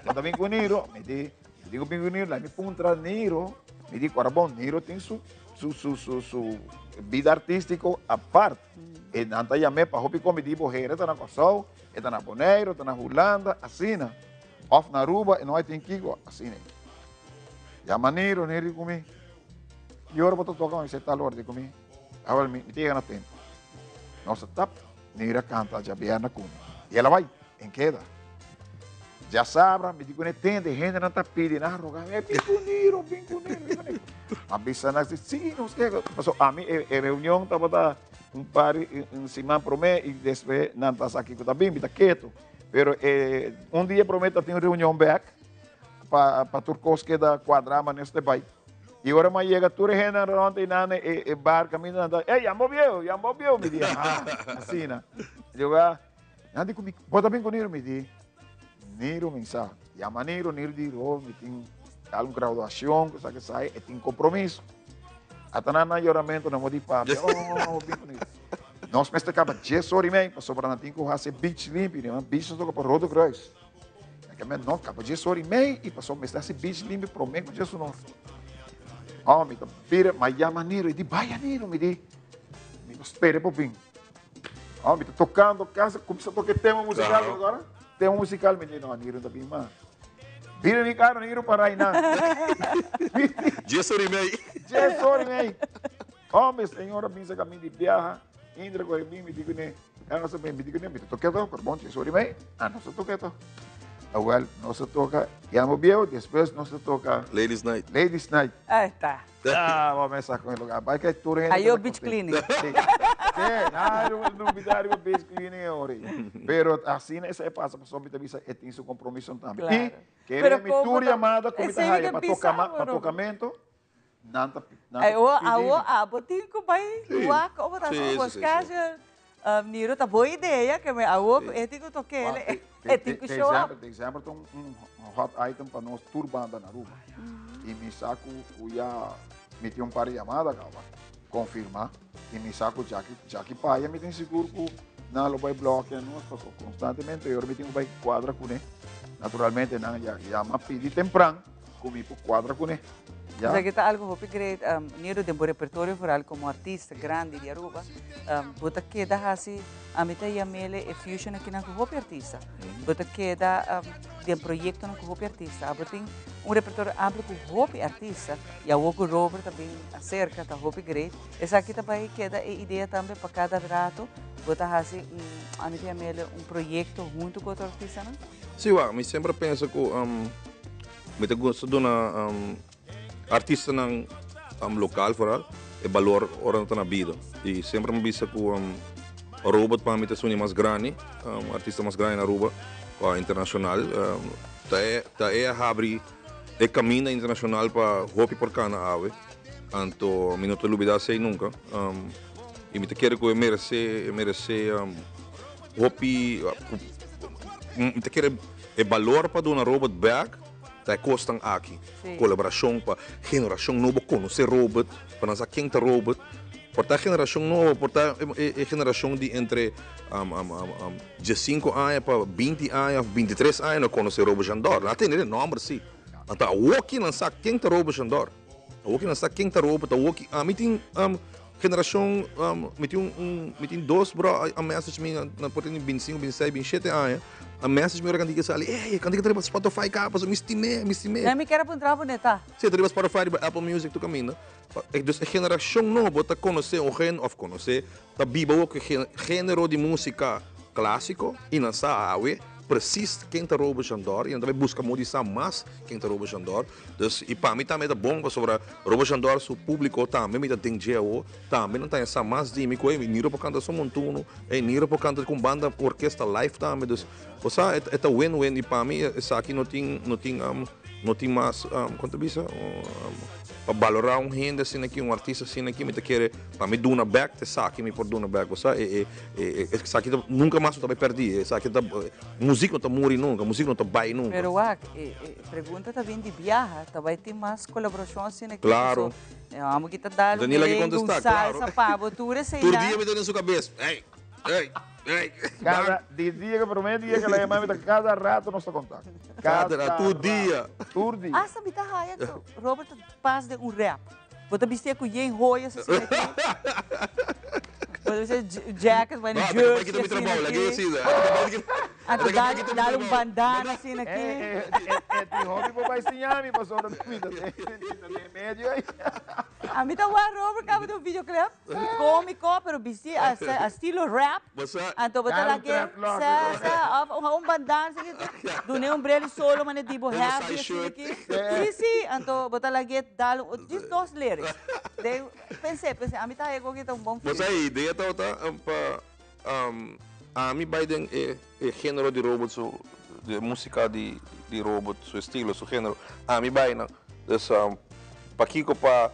Bo ta bin ku Niro? Mi di, mi di ku bin ku Niro, lai mi puntra Niro, mi di, ora bon, Niro tin su, su, su, su, su bida artístiko apart. E nan ta yam'é pa hopi kon, mi di, bo hera ta na Kòrsou, e ta na Boneiru, e ta na Hulanda, asina. Òf na Aruba, e no a tin kiko, asina. Yama Niro, Niro di ku mi, ki ora bo ta toka? Mi seta al ora, di ku mi. Awel mi ta yega na tempo. Nos a tap, Nira kanta djabièrnè ku mi. I el a bai, en keda. Djasabra mi di ku ne tende, hendenan ta pidi, nan a roga mi, bin ku Niro, bin ku Niro, bin ku Niro. A bisa nan si, si, nos ke. Pasobra ami e reunion tabata un par di un siman promé i despues nan ta sa kiko ta bin, mi ta ketu. Pero e un dia promé ta tin un reunion bèk pa tur kos keda kuadrá manera su ta bai. I ora mi a yega tur e hendenan rond einan e e bar kaminda nan ta, Ey, yambo bieu, yambo bieu. Mi di, Ha, asina. Mi di, Wea, nan di ku mi, bo ta bin ku Niro? Mi di, Niro mi sa. Yama Niro, Niro di, Ro, mi tin algun graduacion, ku sa ku esai, e tin compromiso. Ata nan nan yoramentu nan bo di papia, Oh, bo bin ku Niro. Nos mester kaba dies ora i mei, pasobra nan tin ku hasi e beach limpi, beach ta toka pa Rode Kruis. Ke men no kaba djes ora i mei i pasobra mester hasi beach limpi prome ku djes unor. Oh, mi ta bira, ma yama Niro, i di baya Niro, mi di, mi ta spera pa bin. Oh, mi ta tokando kasa, kumsa toka e tema musikal agora. Tema musikal, mi di, no, Niro no ta bin mas. Bira mi karo, Niro para einan.
Djes ora i mei.
Djes ora i mei. Oh, mi señora bisa ku mi di biaha, Indra ku e bin, mi di kuné, e no sa bin, mi di kuné, mi ta toka to, pero bon, djes ora i mei, ah, nos ta toka to. Awel, nos a toka Yamo Bieu, despues nos a toka
Ladies Night.
Ladies Night.
Ahí está.
Ah, bo mesa con e lugar. Bai kai tur hende.
Ayo beach cleaning.
Sí, sí, na lubida riba beach cleaning e ora ei. Pero asina esei pasa pasobra mi ta bisa e tin su compromiso tambe.
Claro.
I kere mi tur yamada ku mi ta haya pa tokamento, Nan ta nan ta
Awo,
pidi
awo,
mi.
abo tin ku bai
Sí.
wak o ta
Sí,
bo
sí, sí, sí.
schedule. Niro ta bo idea ke me awo ku e tin ku tokele,
Wak,
e tin ku show up.
December, december ta un, un hot item pa nos tur banda na Aruba. I mi sa ku ku ya mi tin un par di yamada kaba konfirmá. I mi sa ku djaki djaki paya mi tin sigur ku nan lo bai blòkia nos pasobra konstantemente e ora mi tin ku bai kuadra kuné. Naturalmente nan ya yama pidi tempran. Ku mi por kuadra kuné. Ya.
Esaki ta algo hopi great, Niro, den bo repertorio vooral como artista grandi di Aruba, bo ta keda hasi, ami ta yamele e fusion akinan ku hopi artista. Bo ta keda den proyectonan ku hopi artista. Abo tin un repertorio amplio ku hopi artista y awor ku Robert ta bin acerca ta hopi great. Esaki ta bai keda e idea tambe pa cada rato bo ta hasi un, ami ta yamele un proyecto hunto ku otro artistanan?
Sí, wak, mi semper a pensa ku mi ta gusta duna artistanan lokal foral e balor ora nan ta na bida. I semper mi bisa ku Robert pa mi ta esun di mas grandi, artista mas grandi na Aruba internashonal. Ta e ta e a habri e kaminda internashonal pa hopi por kana awe. Anto mi no ta lubida esei nunka. I mi ta kere ku e meresé e meresé Hopi, mi ta kere e balor pa duna Robert bek ta e kosnan aki. Kolaborashon pa generashon nobo konosé Robert, pa nan sa ken ta Robert. Por ta e generashon nobo, por ta e generashon di entre diesinku aña pa binti aña òf bintitres aña no konosé Robert Jandor. Nan a tende e nòmber si. Anto awoki nan sa ken ta Robert Jandor. Awoki nan sa ken ta Robert. Awoki ami tin. Generacion, mi tin un, mi tin dos bro a message mi, nan por tin binticinco, bintiseis, bintisiete aña, a message mi ora cantica sali, ey, e cantica ta riba Spotify caba, pasobra mi stim'é, mi stim'é.
Mi kier a puntra bo neta.
Si, e ta riba Spotify, riba Apple Music, tur caminda. Dus e generacion nobo ta conoce un gen, of conoce, ta biba awor cu e genero di musica clasico y nan sa awe precies ken ta Robert Jandor y nan ta bay busca modo di sa mas ken ta Robert Jandor. Dus y pa mi tambe ta bon pasobra Robert Jandor su publico tambe mi ta den dje awo, tambe nan ta haña sa mas di mi cu ey Niro por canta su montuno, ey Niro por canta cu un banda orkesta live tambe. Dus bo sa e ta win win y pa mi esaki no tin no tin no tin mas con ta bisa pa balora un hende asina aki un artista asina aki mi ta kere pa mi duna bek ta esaki mi por duna bek bo sa e e esaki ta nunca mas no ta bay perdi esaki ta muziek no ta muri nunca muziek no ta bay nunca.
Pero wak e pregunta ta bin di biaha ta bay tin mas colaboracion asina aki
Claro.
paso amo ki ta dal un merengue un salsa pa bo tur esey
Tur dia mi ta den su cabes ey ey.
Cada di dia que prome dia que la llama mi ta cada rato nos ta contacto.
Cada tur dia.
Tur dia.
Hasta mi ta haya cu Robert ta pas den un rap. Bo ta bisti cu yen joyas asina aki. Bo ta bisti jacket, bueno, jersey asina aki. Anto dal un bandana asina aki.
E tin hopi bo bai siña mi pasobra mi ta den medio ey.
Ami ta wak Robert caba den un videoclip. Cómico, pero bisti a estilo rap. Anto bo ta lag'é sa sa of un bandana asina ki dun'é un breli solo manera di bo heavy asina ki. Si si, anto bo ta lag'é dal un djis dos lyrics. Den pens'é pens'é ami ta haña ku ta un bon
Bo sa e idea tabata pa ami bai den e género di Robert su di e música di Robert su estilo su género ami bai nan. Dus pakiko pa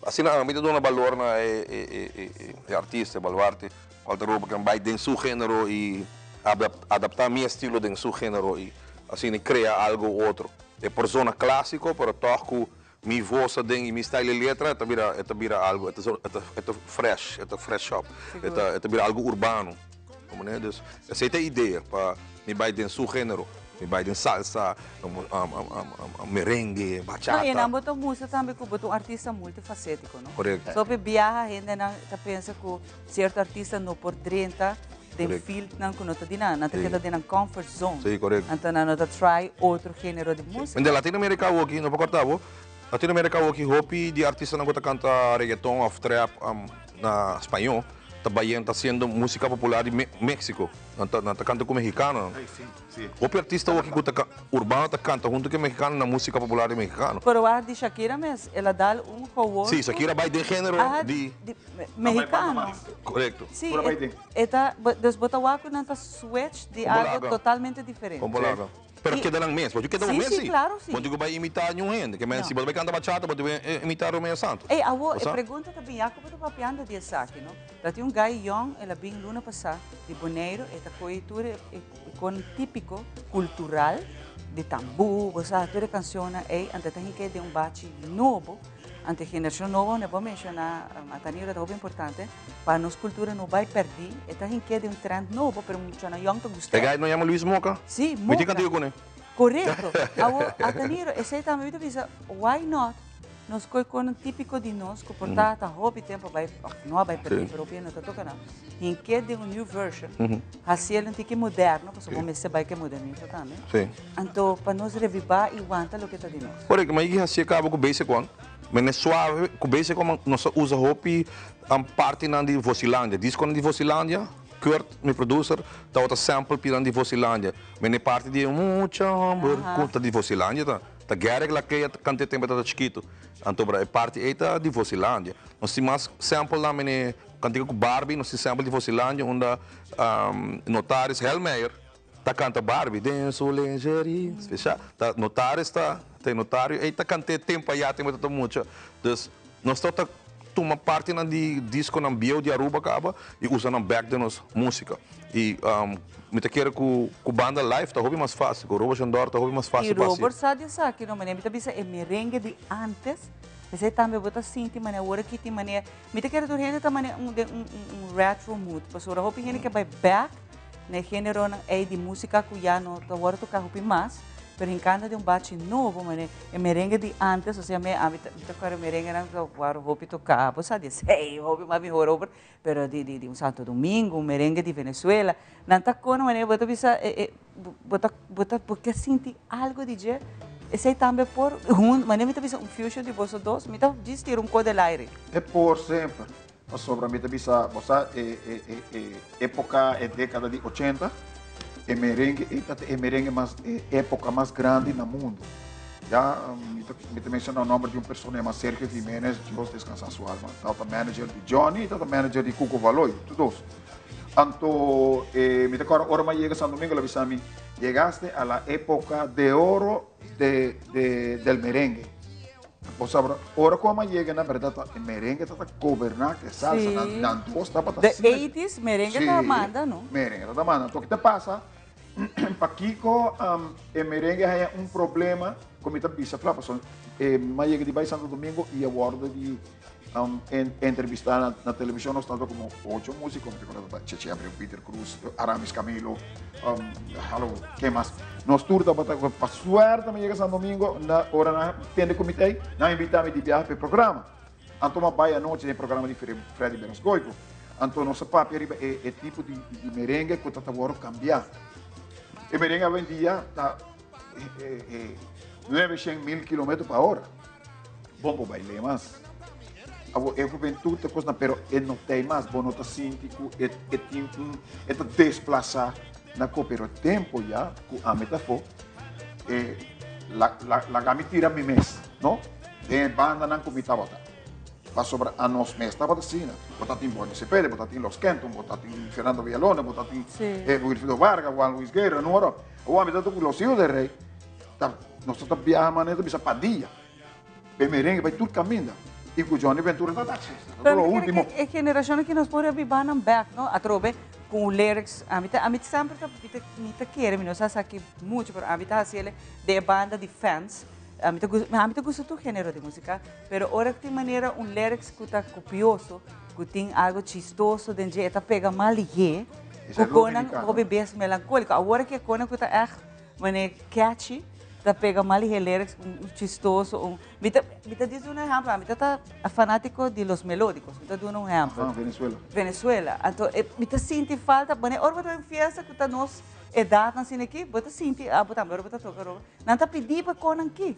Asina ami ta duna balor na e artista, e baluarte, cual ta roba ken bay den su genero y adapta mi estilo den su genero y asina crea algo otro. E por zona clasico pero toch cu mi voz aden y mi style y letra e ta bira e ta bira algo e ta fresh, e ta fresh up, e ta bira algo urbano. Comprende? Dus esey ta e idea pa mi bay den su genero. Mi bay den salsa, merengue, bachata.
No, y nan bo ta mustra tambe cu bo ta un artista multifacetico, no?
Correcto.
So hopi biaha hendenan ta pensa cu cierto artista no por drenta den fieldnan cu no ta di nan. Nan ta keda den nan comfort zone.
Si, correcto.
Anto nan no ta try otro genero di musica.
Den Latinoamerica awoki, no por corta bo, Latinoamerica awoki hopi di artistanan cu ta canta reggaeton of trap na spaño ta bayen ta haciendo musica popular di Mexico. Nan ta nan ta canta cu mexicanonan. Hopi artista awoki cu ta urbano ta canta hunto cu e mexicano na musica popular di mexicano.
Pero wak di Shakira mes, el a dal un gehoor
Si, Shakira bay den genero di.
Mexicano.
Correcto.
Si, e ta, dus bo ta wak cu nan ta switch di algo totalmente diferente.
Con polaca. Pero keda nan mes, bo tin keda bo mes
si. Si, claro si.
Bo tin cu bay imita niun hende, ke men si bo ta bay canta bachata bo tin bay imita Romeo Santos.
Ey, awo e pregunta ta bin, ya cu bo ta papiando di esaki, no? Ta tin un guy yong, el a bin luna pasa di Boneiru, e ta coge tur e con tipico cultural di tambu, bo sa, tur e cancionnan ey, anto e ta hinca den un bachi nobo, anto e generacion nobo, bo a menciona, Ataniro, ta hopi importante. Pa nos cultura no bay perdi, e ta hinke den un trend nobo, pero muchanan yong ta gusta.
E guy no yama Luis Moca?
Si, Moca.
Mi tin cantiga cune.
Correcto. Awo, Ataniro, esey tambe mi ta bisa, why not nos coy conan tipico di nos, cu por ta ta hopi tempo bay, of no a bay perdi, pero hopi hende no ta toca nan, hinke den un new version, haciel un tiki moderno, pasobra bo mester bay cu e modernismo tambe. Anto, pa nos reviva y wanta loke ta di nos.
Correcto, ma y hacié cabo cu basic one. Mene suave, cu basic one nos a usa hopi Partinan di Vosilandia, diskonan di Vosilandia, Kurt, mi producer, tabata sample pinan di Vosilandia. Mene parti di Mucha homber ku ta di Vosilandia ta. Ta Gerrit Lakea ta kant'é tempu e tabata chikitu. Anto bra e parti ei ta di Vosilandia. Nos tin mas samplenan mene kantika ku Barbie, nos tin sample di Vosilandia unda Notaris Helmeyer ta kanta Barbie den su lingerie. Special. Ta Notaris ta, ta e notario ei ta kant'é tempu ayá tempu e tabata mucha. Dus nos tabata tuma partinan di disconan bieu di Aruba caba y usa nan bek den nos musica. Y mi ta kere cu cu banda live ta hopi mas facil, cu Robert Shandor ta hopi mas facil
Y
pa haci.
Robert sa di esaki no, manera mi ta bisa e merengue di antes, esey tambe bo ta sinti manera awor aki tin manera, mi ta kere tur hende ta manera un den un un retro mood, pasobra hopi hende ke bay bek na e generonan ey di musica cu ya no ta worde toca hopi mas. Pero hincando den un bachi nobo, mane e merengue di antes, osea mi ami ta mi ta kore merenguenan ku wòrdu hopi toká, bo sa di esei, hopi mas mihor over, pero di di di un Santo Domingo, un merengue di Venezuela, nan ta kono manera bo ta bisa e e bo ta bo ta bo ke sinti algo di dje, esei tambe por hun manera mi ta bisa un fusion di boso dos, mi ta djis tira un kos del aire.
E por semper, pasobra mi ta bisa bo sa e e e e epoca e decada di ochenta e merengue ei ta e merengue mas e epoca mas grandi na mundo ya mi ta mi ta menciona nomber di un persona yama Sergio Jimenez Dios descansa su alma tabata manager di Johnny y tabata manager di Cuco Valoy tur dos anto e mi ta acorda ora mi a yega San Domingo el a bisa mi llegaste a la epoca de oro de de del merengue. Bo sa bro, ora cu a yega na berdad ta e merengue ta ta goberna cu e salsa, nan,
Sí.
nan dos tabata
The
asina.
80s merengue ta
Sí,
manda, no?
Merengue ta manda. Anto ki ta pasa? Pakico e merengue haya un problema cu mi ta bisa cla, pasobra e mi a yega di bay Santo Domingo y a wordo di entrevista na, na television, nos tabata como ocho musico, mi ta acorda tabata Cheche Abreu, Peter Cruz, Aramis Camilo, hallo, ken mas? Nos tur tabata, pa suerte mi yega San Domingo, na ora nan tende ku mi ta ei, nan invita mi di biaha pa e programa. Anto mi a bai anochi den e programa di Freddy Beras Goico. Anto nos a papia riba e, e tipo di, di merengue ku ta ta wòrdu kambiá. E merengue awendia ta 900,000 kilometer pa ora. Bon bo bail'é mas. Abo e hubentud ta kosnan pero e no ta ei mas. Bo no ta sinti ku e e tin un e ta desplasá na ko pero tempo ya ku ami ta afó e la la laga mi tira mi mes no den e bandanan ku mi tabata pasobra anos mes tabata asina. Bo ta tin Bonny Cepeda, bo ta tin Los Kenton, bo ta tin Fernando Villalona, bo ta tin Wilfrido Vargas, Juan Luis Guerra, no Awor ami ta ku Los Hijos del Rey ta nos ta biaha manera ta bisa pa dia. E merengue bai tur caminda. Y cu Johnny Ventura ta ta
Pero
lo
mi
ultimo.
kere ke e generashon aki nos por reviva nan bek, no? Atrobe ku lyrics, ami ta ami semper ta mi ta mi ta kere, mi no sa esaki mucho, pero ami ta hasi ele den e banda di fans. Ami ta gusta ami ta gusta tur genero di musica, pero ora ku tin manera un lyrics ku ta kopioso, ku tin algo chistoso den dje, e ta pega mal lihé,
Esei
ku konan
dominicano.
hopi bes melankóliko. Awor ke konan ku ta ègt Mane catchy, ta pega mal e lyrics, un chistoso, un mi ta mi ta disi un ehempel, ami ta ta fanatico di Los Melódicos, mi ta duna un ehempel.
Aha, Venezuela.
Venezuela, anto e mi ta sinti falta, mane ora bo ta bai un fiesta cu ta nos edadnan asina aki, bo ta sinti, abo tambe ora bo ta toca roba, nan ta pidi pa conan aki,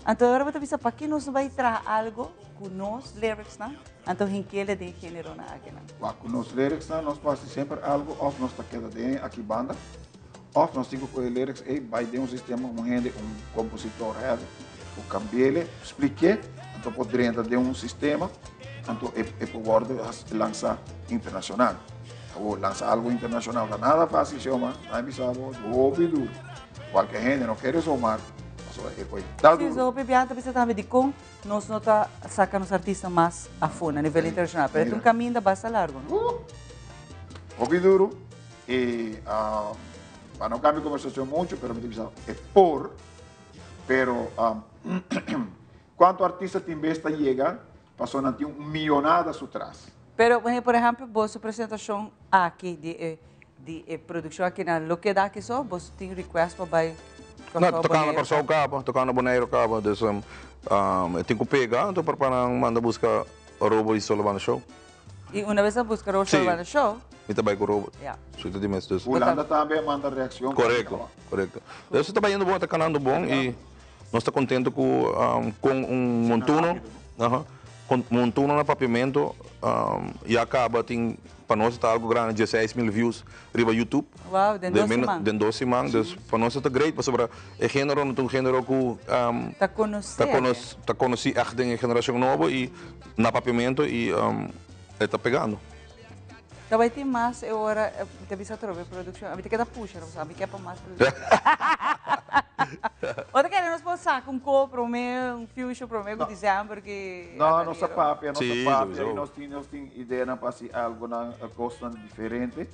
anto ora bo ta bisa paki nos no bai traha algo cu nos lyricsnan, anto hinkele den generonan akinan.
Wak, cu nos lyricsnan nos por haci semper algo of nos ta keda den aki banda. Of nos tin ku kohe lyrics ei bai den un sistema un hende, un kompositor heavy, ku kambi'ele, splik'é, anto por drenta den un sistema, anto e e por wòrdu lansa internashonal. Awor, lansa algu internashonal ta nada fásil, Xiomar, nan bisa bo, hopi duru. Kualke hende no kere zomaar, pasobra e koe ta
Sí,
duru.
so hopi biaha ta bisa tambe dikon nos no ta saka nos artista mas afó na nivel internashonal, pero e ta un kaminda basta largu, no?
Hopi duru. E pa no cambia conversacion mucho, pero mi ta bisa e por, pero cuanto artista tin bes ta yega pasobra nan tin un millonada su tras.
Pero por ehempel boso presentacion aki di e di e produccion aki nan lo keda aki so? Boso tin request pa bay
No,
Kòrsou,
tocando
Boneiru?
Kòrsou kaba, tocando Boneiru kaba, dus e tin ku pega anto pa nan manda buska Robo y Solo Banda Show.
Y una vez a busca Robo Solo Banda Show.
Mi ta bai cu Robo.
Ja.
Su ta di mes dus.
Hulanda tambe a manda reaccion.
Correcto, correcto. Dus ta bayendo bon, ta canando bon y nos ta contento cu con un montuno, aha, con montuno na Papiamento ya caba tin pa nos ta algo grandi 16,000 views riba YouTube.
Wow, den dos siman.
Den dos siman, dus pa nos ta great pasobra e genero no ta un genero cu
Ta conoce.
Ta conoci echt den e generacion nobo y Na Papiamento y e ta pegando.
Ta bai tin mas e ora mi ta bisa atrobe produccion. Ami ta keda pusha nos ami ke pa mas produccion. Bo ta kere nos por saca un ko prome, un fusion prome ku december ki
No, nos a papia, nos a papia y nos tin nos tin ideanan pa haci algonan cosnan diferente.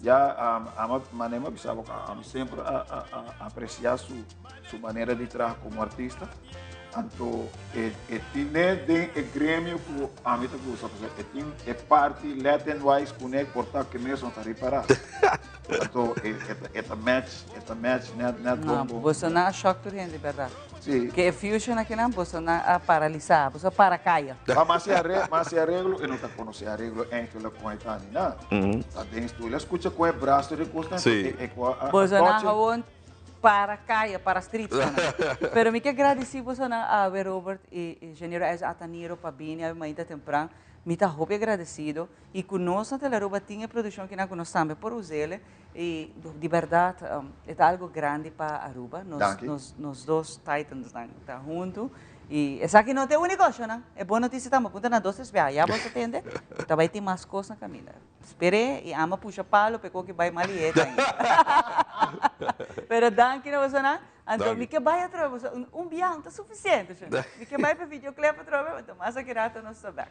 Ya ama manera mi a bisa bo ami semper a aprecia su su manera di traha como artista. Anto e e tin net den e gremio ku ami ta gusta pasobra e tin e parti Latin wise kuné por ta ke mes no ta ripará. Anto e e ta e ta match e ta match net net
No,
bon bon.
boso nan a shock tur hende berdad.
Sí.
Ke e fusion akinan boso nan a paralisá, boso a para kaya.
Ma mas e are mas e areglo e no ta konosé areglo enkele kon e ta ni nada. Ta den stoel a skucha kon e braso di kos nan
Sí.
e e ku a a
Boso nan
touch e.
gewoon para kaya, para street Pero mi ke gradisí bosonan awe Robert i Ingeniero Ijs Ataniro pa bini awe mainta tempran. Mi ta hopi agradesido i ku nos na Telearuba tin e produkshon kinan ku nos tambe por us'el i di bèrdat e ta algu grandi pa Aruba. Nos
Danki.
nos nos dos titansnan ta huntu i esaki no ta e úniko shownan. E bon notisia ta bo punta na dos tres biaha ya bo ta tende ku ta bai tin mas kos na kaminda. Sper'é i ama pusha palo p'e koki bai mal i e ta ainda. Pero danki na bosonan. Anto mi ke bai atrobe boso un biaha no ta sufisiente shon. Mi ke bai p'e videoclip atrobe anto mas aki rato nos ta bek.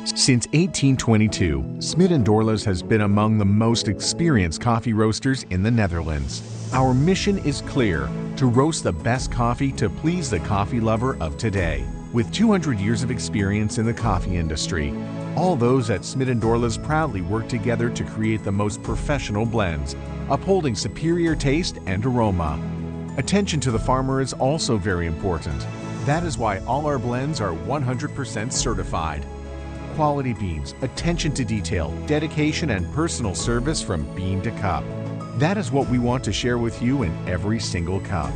Since 1822, Smit & Dorlas has been among the most experienced coffee roasters in the Netherlands. Our mission is clear, to roast the best coffee to please the coffee lover of today. With 200 years of experience in the coffee industry, all those at Smit & Dorlas proudly work together to create the most professional blends, upholding superior taste and aroma. Attention to the farmer is also very important. That is why all our blends are 100% certified. Quality beans, attention to detail, dedication, and personal service from bean to cup. That is what we want to share with you in every single cup.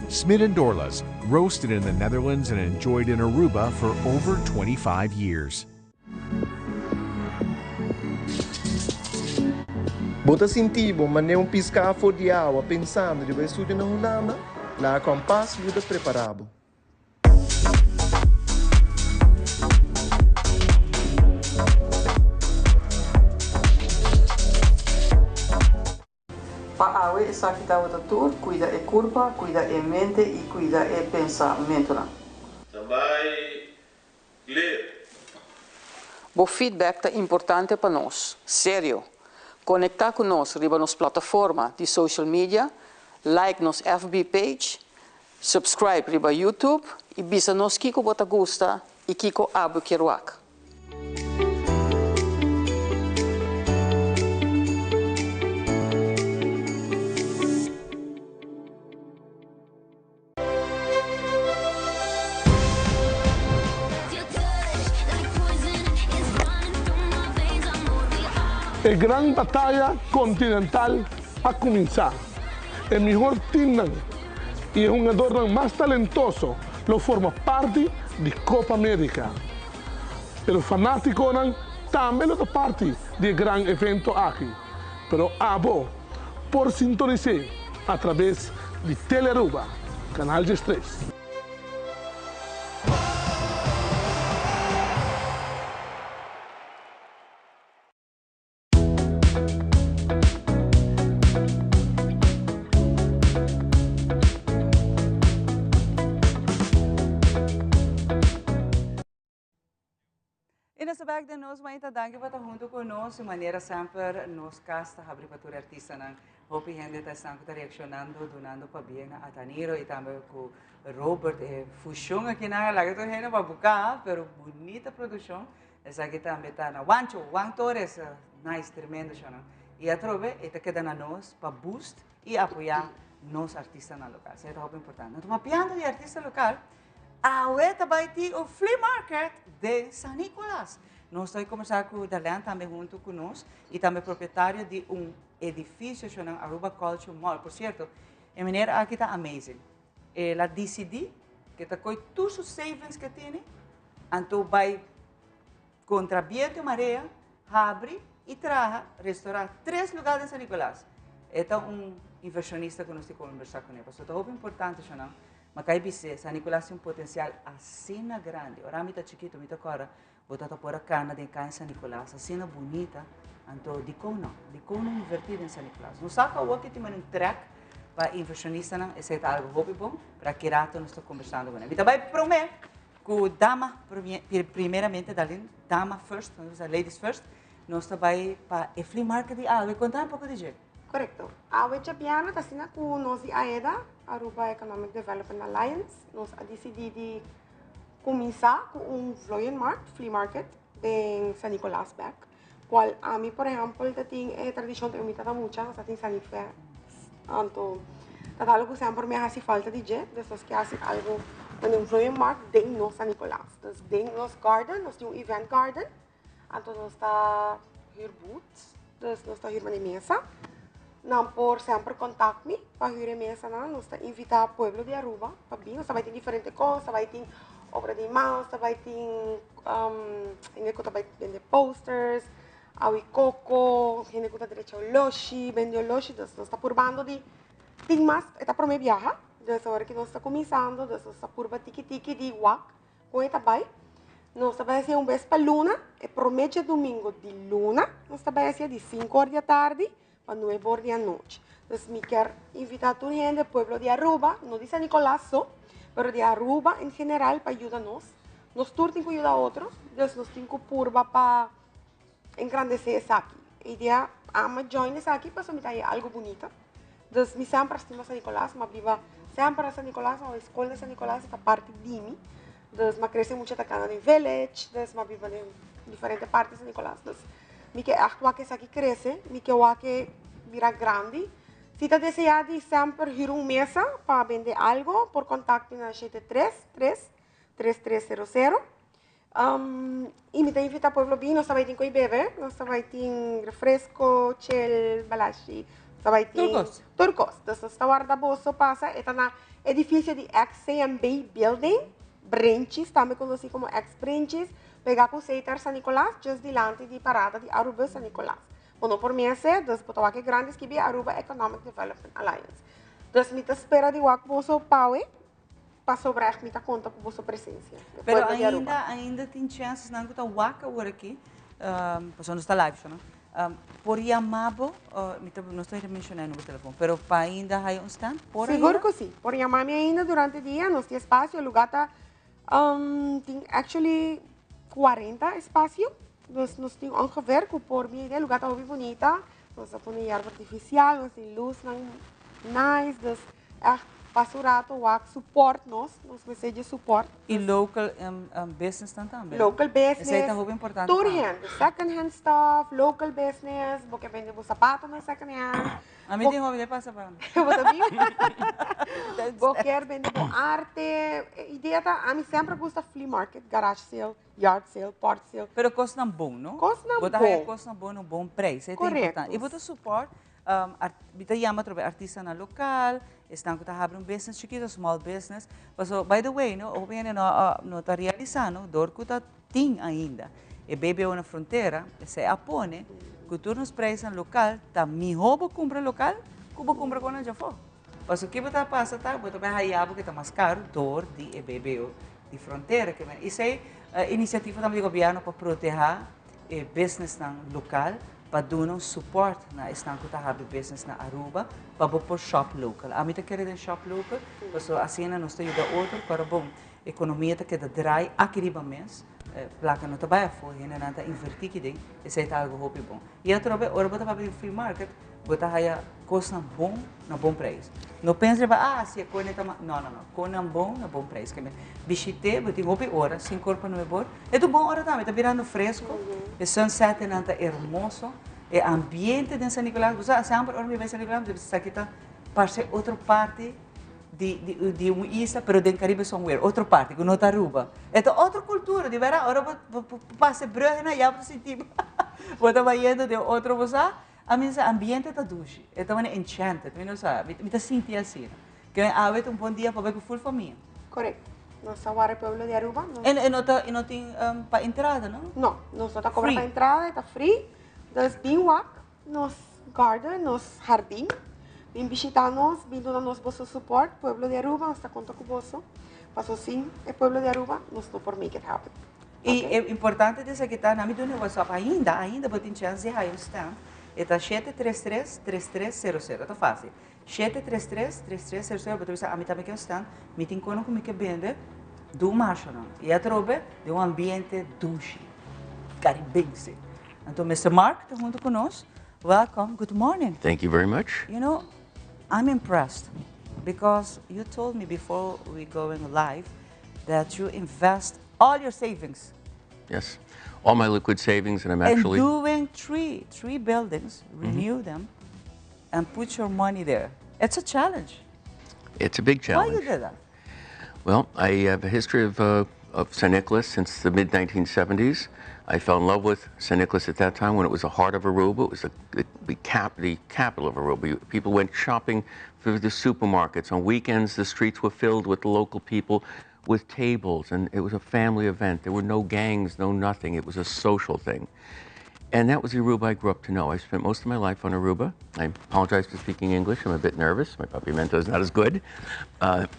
Smit and Dorlas, roasted in the Netherlands and enjoyed in Aruba for over 25 years.
Bo ta sinti bo manera un piská for di awa pensando riba e studio na Hulanda? Laga Kompas yuda prepará bo.
Pa awe esaki tabata tur, cuida e curpa, cuida e mente y cuida e pensamentonan.
Tambay clear.
Bo feedback ta importante pa nos. Serio! Conecta cu nos riba nos plataforma di social media, like nos FB page, subscribe riba YouTube y bisa nos kico bo ta gusta y kico abo kier wak.
E gran bataya continental a cuminsa. E mihor teamnan y e hungadornan mas talentoso lo forma parti di Copa America. Pero fanaticonan tambe lo ta parti di e gran evento aki. Pero abo por sintonis'é a traves di Telearuba, Canal 13.
Y nos ta bek den nos mainta danki pa ta hunto cu nos y manera semper nos cas ta habri pa tur artistanan. Hopi hende ta esnan cu ta reaccionando dunando pabien na Ataniro y tambe cu Robert e fusion aki nan a laga tur hende pa buca pero bunita produccion. Esaki tambe ta na Wancho, Juan Torres, nice tremendo shownan. Y atrobe e ta keda na nos pa boost y apoya nos artistanan local. Esaki ta hopi importante. Nos ta papiando di artista local. Awe ta bai tin un flea market den San Nicolas. Nos ta combersa cu Darlene tambe hunto cu nos y tambe propietario di un edificio shonan Aruba Culture Mall. Por cierto, e meneer aki ta amazing. El a dicidi que ta coy tur su savings que tiene, anto bai contra viento y marea, habri y traha, restaura tres lugar den San Nicolas. E ta un inversionista cu nos tin conversa cune. Pasobra ta hopi importante, shonan, Ma kai bis'é, San Nicolas tin un potencial asina grandi. Ora mi ta chikito mi ta corda bo ta ta por a cana den caya San Nicolas, asina bunita. Anto dicon no? Dicon no inverti den San Nicolas? No sa cu awor ki tin mane un trek pa inversionistanan, esey ta algo hopi bon, pero aki rato nos ta conversando cu nan. Mi ta bay prome cu dama, primeramente Darlene, dama first, nos ta bisa ladies first, nos ta bay pa e flea market di awe. Conta un poco di dje.
Korekto. Awe djabièrnè ta asina ku nos di AEDA, Aruba Economic Development Alliance, nos a disidí di kuminsá ku un vlooienmarkt, flea market, den San Nicolas bèk. Kual ami por ehèmpel ta tin e tradishon ku mi tata mucha, nos ta tin San Nife. Anto ta algu ku semper mi a hasi falta di dje, dus nos ke hasi algu manera un vlooienmarkt den nos San Nicolas. Dus den nos garden, nos tin un event garden. Anto nos ta huur booths, dus nos ta huur mane mesa. Nan por semper contact mi pa huur e mesanan. Nos ta invita pueblo di Aruba pa bin. Nos ta bai tin diferente cos, ta bai tin obra di mans, ta bai tin hende cu ta bai bende posters, awi coco, hende cu ta drecha oloshi, bende oloshi. Dus nos ta purbando di tin mas, e ta prome biaha, dus awor ki nos ta cuminsando, dus nos ta purba tiki tiki di wak Kon e ta bai? Nos ta bai hacié un bes pa luna, e promé djadumingo di luna nos ta bai hacié di sinku or di atardi pa nuebe or di anochi. Dus mi kier invitá tur hende, pueblo di Aruba, no di San Nicolas so, pero di Aruba en general pa yuda nos. Nos tur tin ku yuda otro, dus nos tin ku purba pa engrandesé esaki. E idea ama join esaki pasobra mi ta haña algu bunita. Dus mi semper a stima San Nicolas, mi a biba semper na San Nicolas, mi a bai skol na San Nicolas, e ta parti di mi. Dus mi a krese mucha ta kana den village, dus mi a biba den diferente parti di San Nicolas. Dus mi ke ègt wak esaki krese, mi ke wak e bira grandi. Si ta deseá di semper hür un mesa pa bende algo, por kontakte na shete tres tres, tres tres sero sero. Y mi ta invita pueblo bin, nos ta bay tin coy bebe, nos ta bay tin refresco, chel, balashi, nos ta bay tin
Tur cos.
Tur cos. Dus nos ta warda boso pasa, e ta na edificio di ex CMB building, Brenchis, tambe conoci como ex Brenchis, pega cu Setar San Nicolas, just dilanti di parada di Arubus San Nicolas. Bo no por mese, dus bo ta wak e grandi skibi Aruba Economic Development Alliance. Dus mi ta spera di wak boso pawe, pasobra echt mi ta konta ku boso presensia. E
Pero
pueblo di Aruba.
ainda, ainda tin chances nan ku ta wak awor aki, pasobra nos ta live so no, por yama bo, mi ta, no estoy menshoná e number di telefon, pero pa ainda haya un stand, por
Sigur
ainda?
ku si, por yama mi ainda durante dia, nos tin espasio, e lugá ta Tin actually 40 espacio. Dus nos tin ongeveer cu por mi idea lugar ta hopi bunita. Nos a pone yerba artificial, nos tin luznan nice. Dus echt pasa un rato wak support nos, nos mester dje support.
Y local businessnan tambe.
Local business.
Esey ta hopi importante
Tur
tambe.
hende, second hand stuff, local business, bo ke bende bo zapatonan second hand.
A mi tin hopi de pasa pa mi.
Bo ta bin? Bo kier bende bo arte. E idea ta, ami semper gusta flea market, garage sale, yard sale, port sale.
Pero kosnan bon, no?
Kosnan
Bo ta haya
bon.
kosnan bon na un bon prijs. Esei ta
Korekto.
importante. I bo ta support, mi ta yama atrobe artistanan lokal, esnan ku ta habri un business chikito, small business. Paso, by the way, no, hopi hende no no ta realisa, no, dor ku ta Tin ainda. E BBO na frontera, esei a pone ku tur nos preisnan lokal ta mihó bo kumpra lokal ku bo kumpra kon djafó. Pasobra ki bo ta pasa ta bo ta bai haya bo ke ta mas karu dor di e BBO di frontera. Ke men esei inisiativa tambe di gobièrnu pa protehá e businessnan lokal pa duna un support na esnan ku ta habri business na Aruba pa bo por shop local. Ami ta kere den shop local pasobra asina nos ta yuda otro para bon Economia ta keda draai aki riba mes, placa no ta bai afo, hendenan ta inverti ki den, esei ta algo hopi bon. Y atrobe ora bo ta papia di free market, bo ta haya cosnan bon na bon prijs. No pensa riba, ah, si e cone ta ma, no, no, no, conan bon na bon prijs. Kende bishite, bo tin hopi ora, cinco or pa nuebe or, e ta un bon ora tambe, ta birando fresco, e sunsetnan ta hermoso, e ambiente den San Nicolas, bo sa, semper ora mi bai San Nicolas, mi ta bisa esaki ta parce otro parti di di di un isla pero den Caribe somewhere, otro parti cu no ta Aruba. E ta otro cultura, di berdad, ora bo bo pasa e brugnan ya bo ta sinti bo ta bayendo den otro bo sa, a mi sa ambiente ta dushi, e ta manera enchanted, mi no sa, mi ta sinti asina. Ke awe ta un bon dia pa bai cu full famia.
Correcto. Nos ta wara e pueblo di Aruba. Nos...
En, en no ta, en no tin pa entrada, no?
No, nos no ta cobra pa entrada, e ta free. Dus bin wak Nos garden, nos hardin. Bin bishita nos, bin duna nos boso support. Pueblo di Aruba, nos ta konta ku boso. Paso sin e pueblo di Aruba, nos no por make it happen.
Y e importante di esaki ta, na mi duna e WhatsApp ainda, ainda bo tin chance di haya un stand. E ta 733 3300. Ta facil. 733 3300 bo ta bisa ami tambe ke un stand, mi tin kono ku mi ke bende, du marshonan. Y atrobe den un ambiente dushi, caribense. Anto Mister Mark ta hunto ku nos. Welcome, good morning.
Thank you very much.
You know, I'm impressed because you told me before we going live that you invest all your savings.
Yes, all my liquid savings and I'm actually...
And doing three buildings, renew them and put your money there. It's a challenge.
It's a big challenge.
Why you did that?
Well, I have a history of San Nicolas since the mid-1970s. I fell in love with San Nicolas at that time when it was the heart of Aruba. It was the capital of Aruba. People went shopping through the supermarkets. On weekends, the streets were filled with the local people with tables, and it was a family event. There were no gangs, no nothing. It was a social thing. And that was the Aruba I grew up to know. I spent most of my life on Aruba. I apologize for speaking English. I'm a bit nervous. My papiamento is not as good,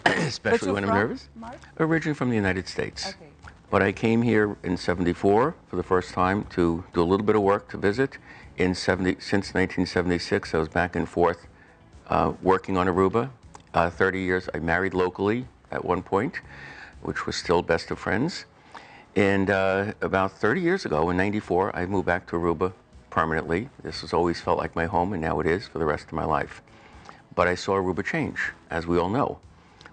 especially when I'm
from,
nervous.
Mark?
Originally from the United States.
Okay.
But I came here in 74 for the first time to do a little bit of work, to visit. Since 1976, I was back and forth working on Aruba. 30 years, I married locally at one point, which was still best of friends. And about 30 years ago, in 94, I moved back to Aruba permanently. This has always felt like my home, and now it is for the rest of my life. But I saw Aruba change, as we all know.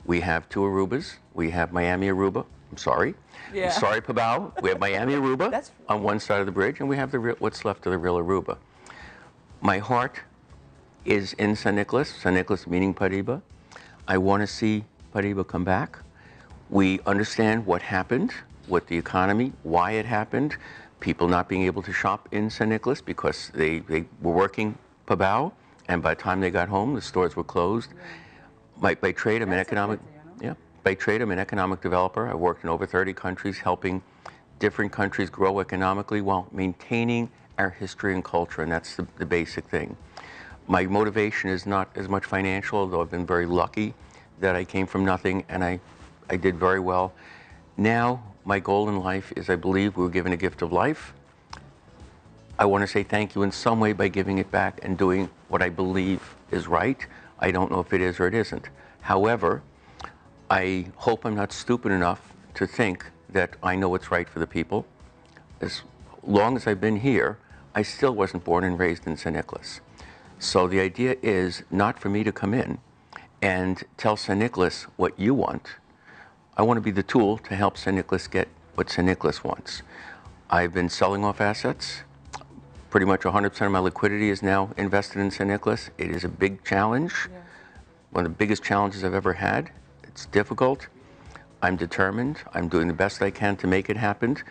We have two Arubas. We have Miami Aruba. I'm sorry. I'm sorry, Pabao. We have Miami Aruba
That's
on one side of the bridge, and we have the real, what's left of the real Aruba. My heart is in San Nicolas, San Nicolas meaning Pariba. I want to see Pariba come back. We understand what happened. with the economy, why it happened, people not being able to shop in San Nicolas because they, they were working Pabao, and by the time they got home, the stores were closed. My, by trade, I'm an economic, yeah, by trade, I'm an economic developer. I've worked in over 30 countries helping different countries grow economically while maintaining our history and culture, and that's the, the basic thing. My motivation is not as much financial, although I've been very lucky that I came from nothing and I, I did very well. Now, my goal in life is I believe we were given a gift of life. I want to say thank you in some way by giving it back and doing what I believe is right. I don't know if it is or it isn't. However, I hope I'm not stupid enough to think that I know what's right for the people. As long as I've been here, I still wasn't born and raised in San Nicolas. So the idea is not for me to come in and tell San Nicolas what you want. I want to be the tool to help San Nicolas get what San Nicolas wants. I've been selling off assets. Pretty much 100% of my liquidity is now invested in San Nicolas. It is a big challenge, yeah. one of the biggest challenges I've ever had. It's difficult. I'm determined. I'm doing the best I can to make it happen. To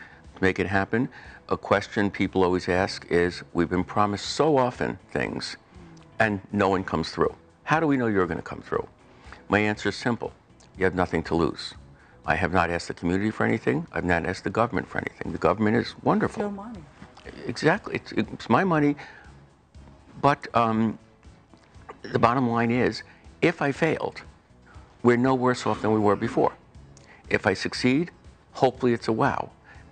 make it happen. A question people always ask is, we've been promised so often things, and no one comes through. How do we know you're going to come through? My answer is simple. You have nothing to lose. I have not asked the community for anything. I've not asked the government for anything. The government is wonderful.
It's your money.
Exactly. It's, it's my money. But um, the bottom line is, if I failed, we're no worse off than we were before. If I succeed, hopefully it's a wow.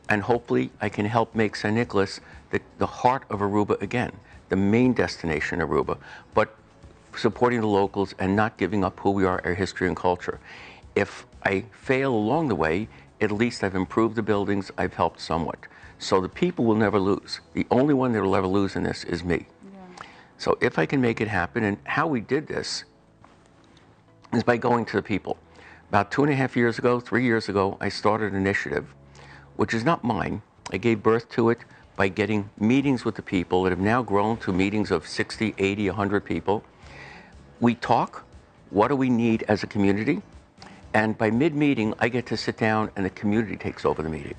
And hopefully I can help make San Nicolas the, the heart of Aruba again, the main destination Aruba, but supporting the locals and not giving up who we are, our history and culture. If I fail along the way, at least I've improved the buildings, I've helped somewhat. So the people will never lose. The only one that will ever lose in this is me. Yeah. So if I can make it happen, and how we did this is by going to the people. About two and a half years ago, three years ago, I started an initiative, which is not mine. I gave birth to it by getting meetings with the people that have now grown to meetings of 60, 80, 100 people. We talk, what do we need as a community? And by mid meeting, I get to sit down and the community takes over the meeting.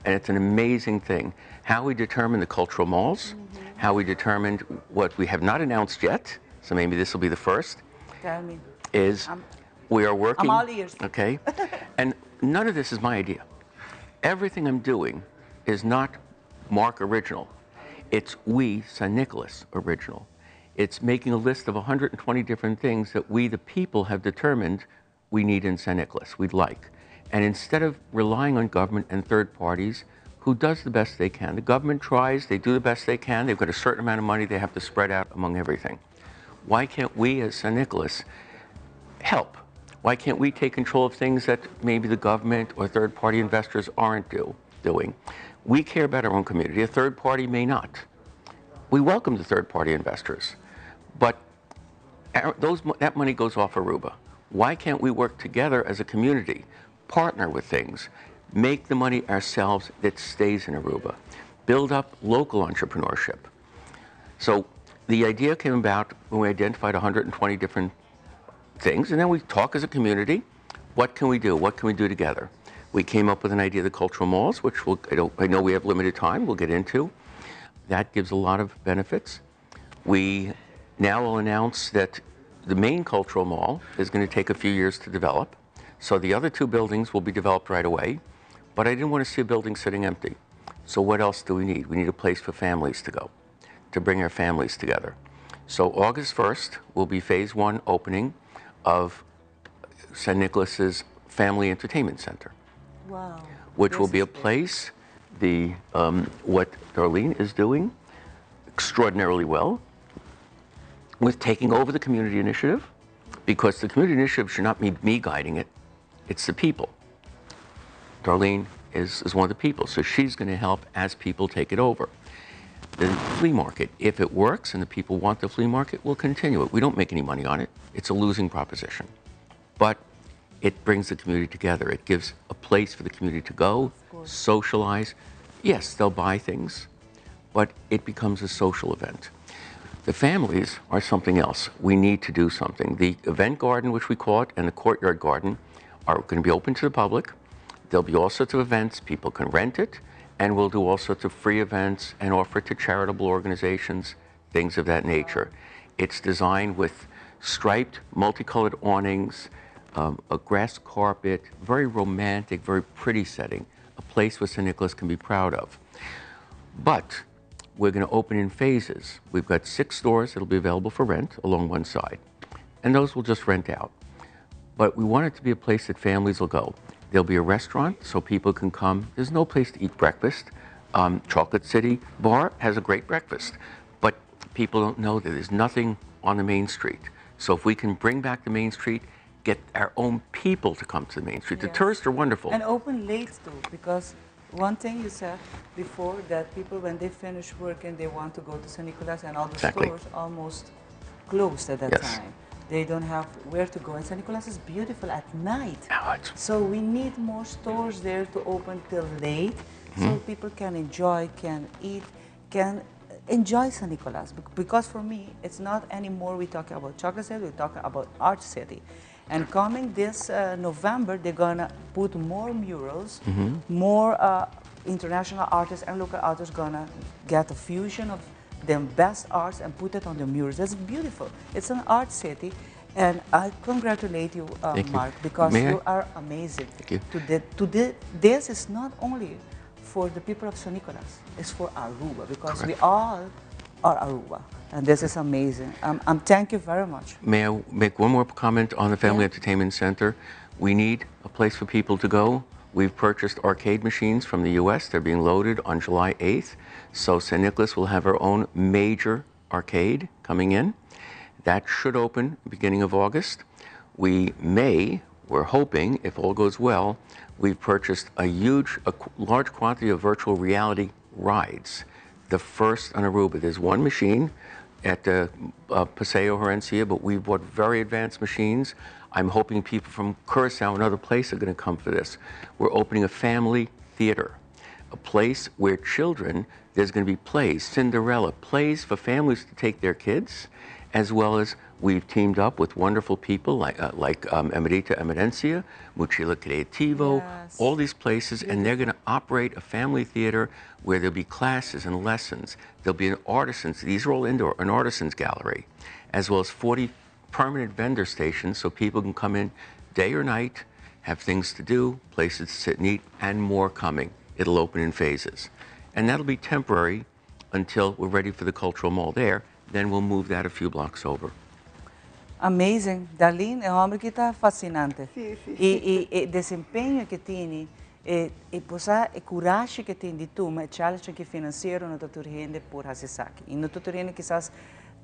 And it's an amazing thing. How we determine the cultural malls, mm-hmm. how we determined what we have not announced yet, so maybe this will be the first.
Tell me.
Is
I'm,
we are working.
I'm all ears.
Okay. and none of this is my idea. Everything I'm doing is not Mark original. It's we, San Nicolas original. It's making a list of 120 different things that we, the people, have determined we need in San Nicolas, we'd like. And instead of relying on government and third parties, who does the best they can, the government tries, they do the best they can, they've got a certain amount of money they have to spread out among everything. Why can't we as San Nicolas help? Why can't we take control of things that maybe the government or third party investors aren't do, doing? We care about our own community. A third party may not. We welcome the third party investors, but our, those, that money goes off Aruba. Why can't we work together as a community, partner with things, make the money ourselves that stays in Aruba, build up local entrepreneurship? So the idea came about when we identified 120 different things, and then we talk as a community. What can we do? What can we do together? We came up with an idea of the cultural malls, which we'll, I, don't, I know we have limited time, we'll get into. That gives a lot of benefits. We now will announce that the main cultural mall is going to take a few years to develop. So the other two buildings will be developed right away. But I didn't want to see a building sitting empty. So what else do we need? We need a place for families to go, to bring our families together. So August 1st will be phase one opening of San Nicolas's Family Entertainment Center.
Wow.
Which
this
will be a place, the, um, what Darlene is doing extraordinarily well with taking over the community initiative, because the community initiative should not be me guiding it, it's the people. Darlene is, is one of the people, so she's going to help as people take it over. The flea market, if it works and the people want the flea market, we'll continue it. We don't make any money on it, it's a losing proposition. But it brings the community together. It gives a place for the community to go, socialize. Yes, they'll buy things, but it becomes a social event. The families are something else. We need to do something. The event garden, which we call it, and the courtyard garden are going to be open to the public. There'll be all sorts of events. People can rent it, and we'll do all sorts of free events and offer it to charitable organizations, things of that nature. It's designed with striped, multicolored awnings, a grass carpet, very romantic, very pretty setting, a place where St. Nicholas can be proud of. But we're going to open in phases. We've got six stores that'll be available for rent along one side, and those will just rent out. But we want it to be a place that families will go. There'll be a restaurant so people can come. There's no place to eat breakfast. Chocolate City Bar has a great breakfast, but people don't know that there's nothing on the main street. So if we can bring back the main street, get our own people to come to the main street. The tourists are wonderful.
And open late too, because one thing you said before that people when they finish work and they want to go to San Nicolas and all the stores almost closed at that time. They don't have where to go. And San Nicolas is beautiful at night. So we need more stores there to open till late so people can enjoy, can eat, can enjoy San Nicolas. Because for me, it's not anymore we talk about Chocolate City, we talk about Art City. And coming this November, they're gonna put more murals, more international artists and local artists gonna get a fusion of the best arts and put it on the murals. That's beautiful. It's an art city. And I congratulate you,
Thank you.
Mark, because
May I?
you are amazing.
Thank you.
This is not only for the people of San Nicolas, it's for Aruba, because we
Correct.
all are Aruba. And this is amazing. Thank you very much.
May I make one more comment on the Family Entertainment Center? We need a place for people to go. We've purchased arcade machines from the U.S. They're being loaded on July 8th. So San Nicolas will have our own major arcade coming in. That should open beginning of August. We may, we're hoping, if all goes well, we've purchased a large quantity of virtual reality rides. The first on Aruba. There's one machine at the Paseo Herencia, but we've bought very advanced machines. I'm hoping people from Curacao and other places are going to come for this. We're opening a family theater, a place where children, there's going to be plays, Cinderella, plays for families to take their kids, as well as we've teamed up with wonderful people like Emerita Emerencia, Mochila Creativo, all these places, and they're going to operate a family theater where there'll be classes and lessons. There'll be an artisans, these are all indoor, an artisans gallery, as well as 40 permanent vendor stations so people can come in day or night, have things to do, places to sit and eat, and more coming. It'll open in phases. And that'll be temporary until we're ready for the cultural mall there. Then we'll move that a few blocks over.
Amazing. Darlene, e homber aki ta fascinante.
Si.
E desempeño cu e tin, e pues, e curashi cu e tin di tuma, e challenge cu financiero no ta tur hende por haci esaki. Y no ta tur hende kisas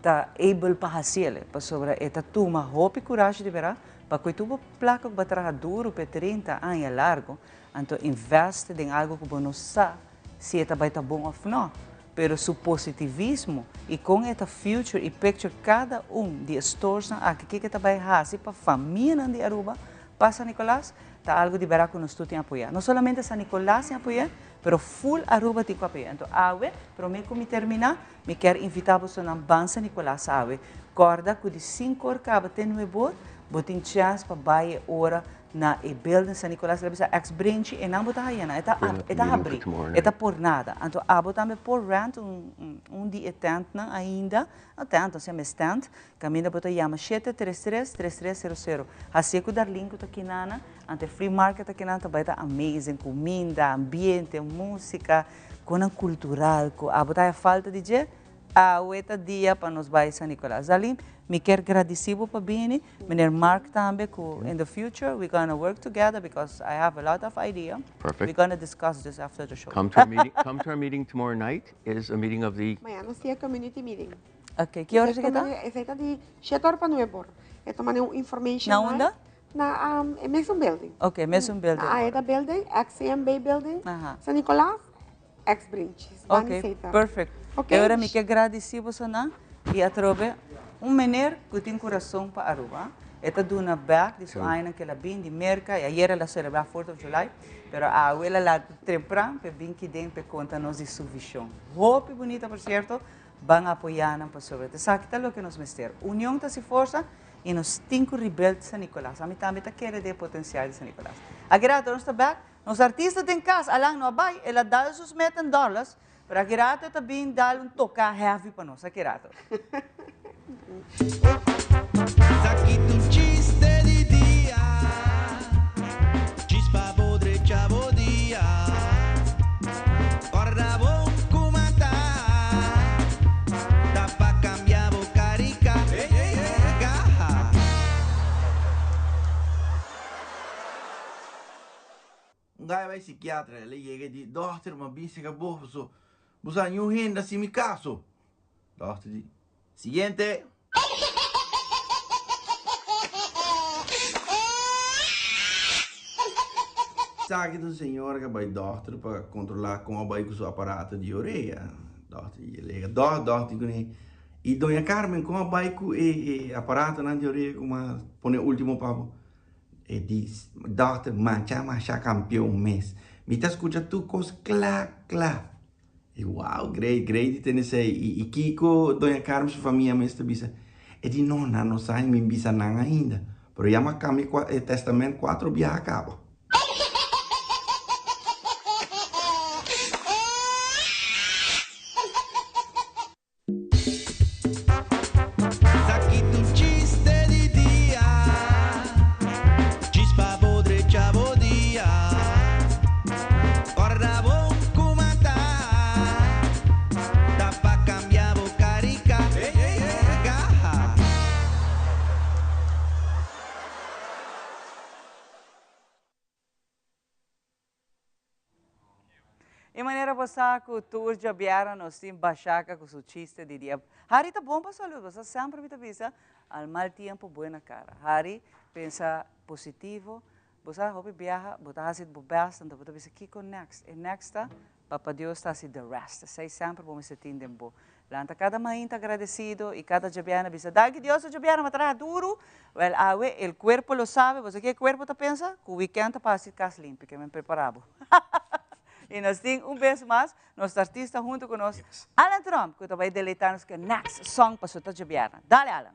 ta able pa haci'e, pasobra e ta tuma hopi curashi di berdad, pa cu tur placa cu traha duro pa 30 aña largo, anto invest den algo cu bo no sa si ta bay ta bon of no. Pero su positivismo y cu e future y picture cada un di stores aki cu ta bay haci pa famia di Aruba, pa San Nicolas, ta algo di berdad cu nos tur tin apoya. No solamente San Nicolas tin apoya, pero full Aruba tin cu apoya. Anto, awe, prome cu mi termina, mi kier invita bo na ban San Nicolas awe. Corda cu di 5 or caba te 9 or, bo tin chance pa bay ora na e building San Nicolas, lebe ex branch e não botar aí, eta eta abrir, eta por nada. Anto abo tambe por rent un di tent na ainda, a tent, asina, mes tent, caminda bo ta yama 733 3300. Asina cu Darlene ta aki na, anto flea market aki na tambe ta amazing, cuminda, ambiente, musica, cu cultural, cu abo ta falta di dje, awe ta dia pa nos bay San Nicolas. Darlene, mi kier gradici pa bini, meneer Mark tambe, cu in the future we're going to work together because I have a lot of idea.
Perfect.
We're going to discuss this after the show.
Come to our meeting, come to our meeting tomorrow night. It is a meeting of the
Mañan nos tin community meeting.
Ok, ki ora cu ta?
Esey ta di 7 or pa 9 or. E ta un information.
Na unda?
Na mesun building.
Ok, mesun building.
Na AEDA building, XCMB building, San Nicolas, ex Brinches.
Ok, perfect.
Ok.
Awor mi kier gradici bo y atrobe un meneer cu tin curason pa Aruba. E ta duna back di su aña cu el a bin di Merca y ayera el a celebra 4th of July, pero awe el a lanta trempran pa bin aki den pa conta nos di su vision. Hopi bunita, por cierto, ban apoya nan pasobra. Esaki ta loke nos mester. Union ta forsa y nos tin cu rebuild San Nicolas. Ami tambe ta kere den potencial di San Nicolas. Awor nos ta back. Nos artista den cas, Alan no a bay, el a dal su Smith and Dorlas, pero aki rato e ta bin dal un toca heavy pa nos. Aki rato.
Esaki ta un chiste di dia, chispa bo drecha bo dia, Corda bon cu mata, ta pa cambia bo carica, gaha.
Un gai bai sikiatra, el a yega i di, Dòkter, mi a bisa ku bo paso bo sa niun hende a hasi mi kaso. Dòkter di, Siguiente! Esaki ta un señora ku a bai dòkter pa kontrolá kon a bai ku su aparato di orea. Dòkter di yega, Dòk, dòk di kuné, i doña Carmen kon a bai ku e aparatonan di orea ku mi a pone último pa bo? E di, Dòkter, mancha masha kampion mes. Mi ta skucha tur kos kla kla. E wow, great, great di tende esei. I, i kiko Doña Carmen su famia mes ta bisa? E di, no, nan no sa i mi bisa nan ainda. Pero ya mi a kambia e testament kuatro biaha kaba.
Esaki ta un chiste di dia, chis pa bo drecha bo dia, Corda bon cu mata, ta pa cambia bo carica, gaha.
E manera bo sa cu tur djabièrnè nos tin Bashaka cu su chiste di dia. Harry ta bon pa salud, bo sa semper mi ta bisa al mal tiempo buena cara. Harry pensa positivo, bo sa hopi biaha bo ta haci bo best anto bo ta bisa kico next, e next ta Papa Dios ta haci the rest. Esey semper bo mester tin den bo. Lanta cada mainta agradecido y cada djabièrnè bisa danki Dios e djabièrnè mi a traha duru, wel awe el cuerpo lo sabe, bo sa ke e cuerpo ta pensa? Cu weekend ta pa haci cas limpi ke men prepara bo. Y nos tin un bes mas nos artista hunto cu nos Alan Tromp cu ta bay deleita nos cu e next song paso ta djabièrnè. Dale Alan!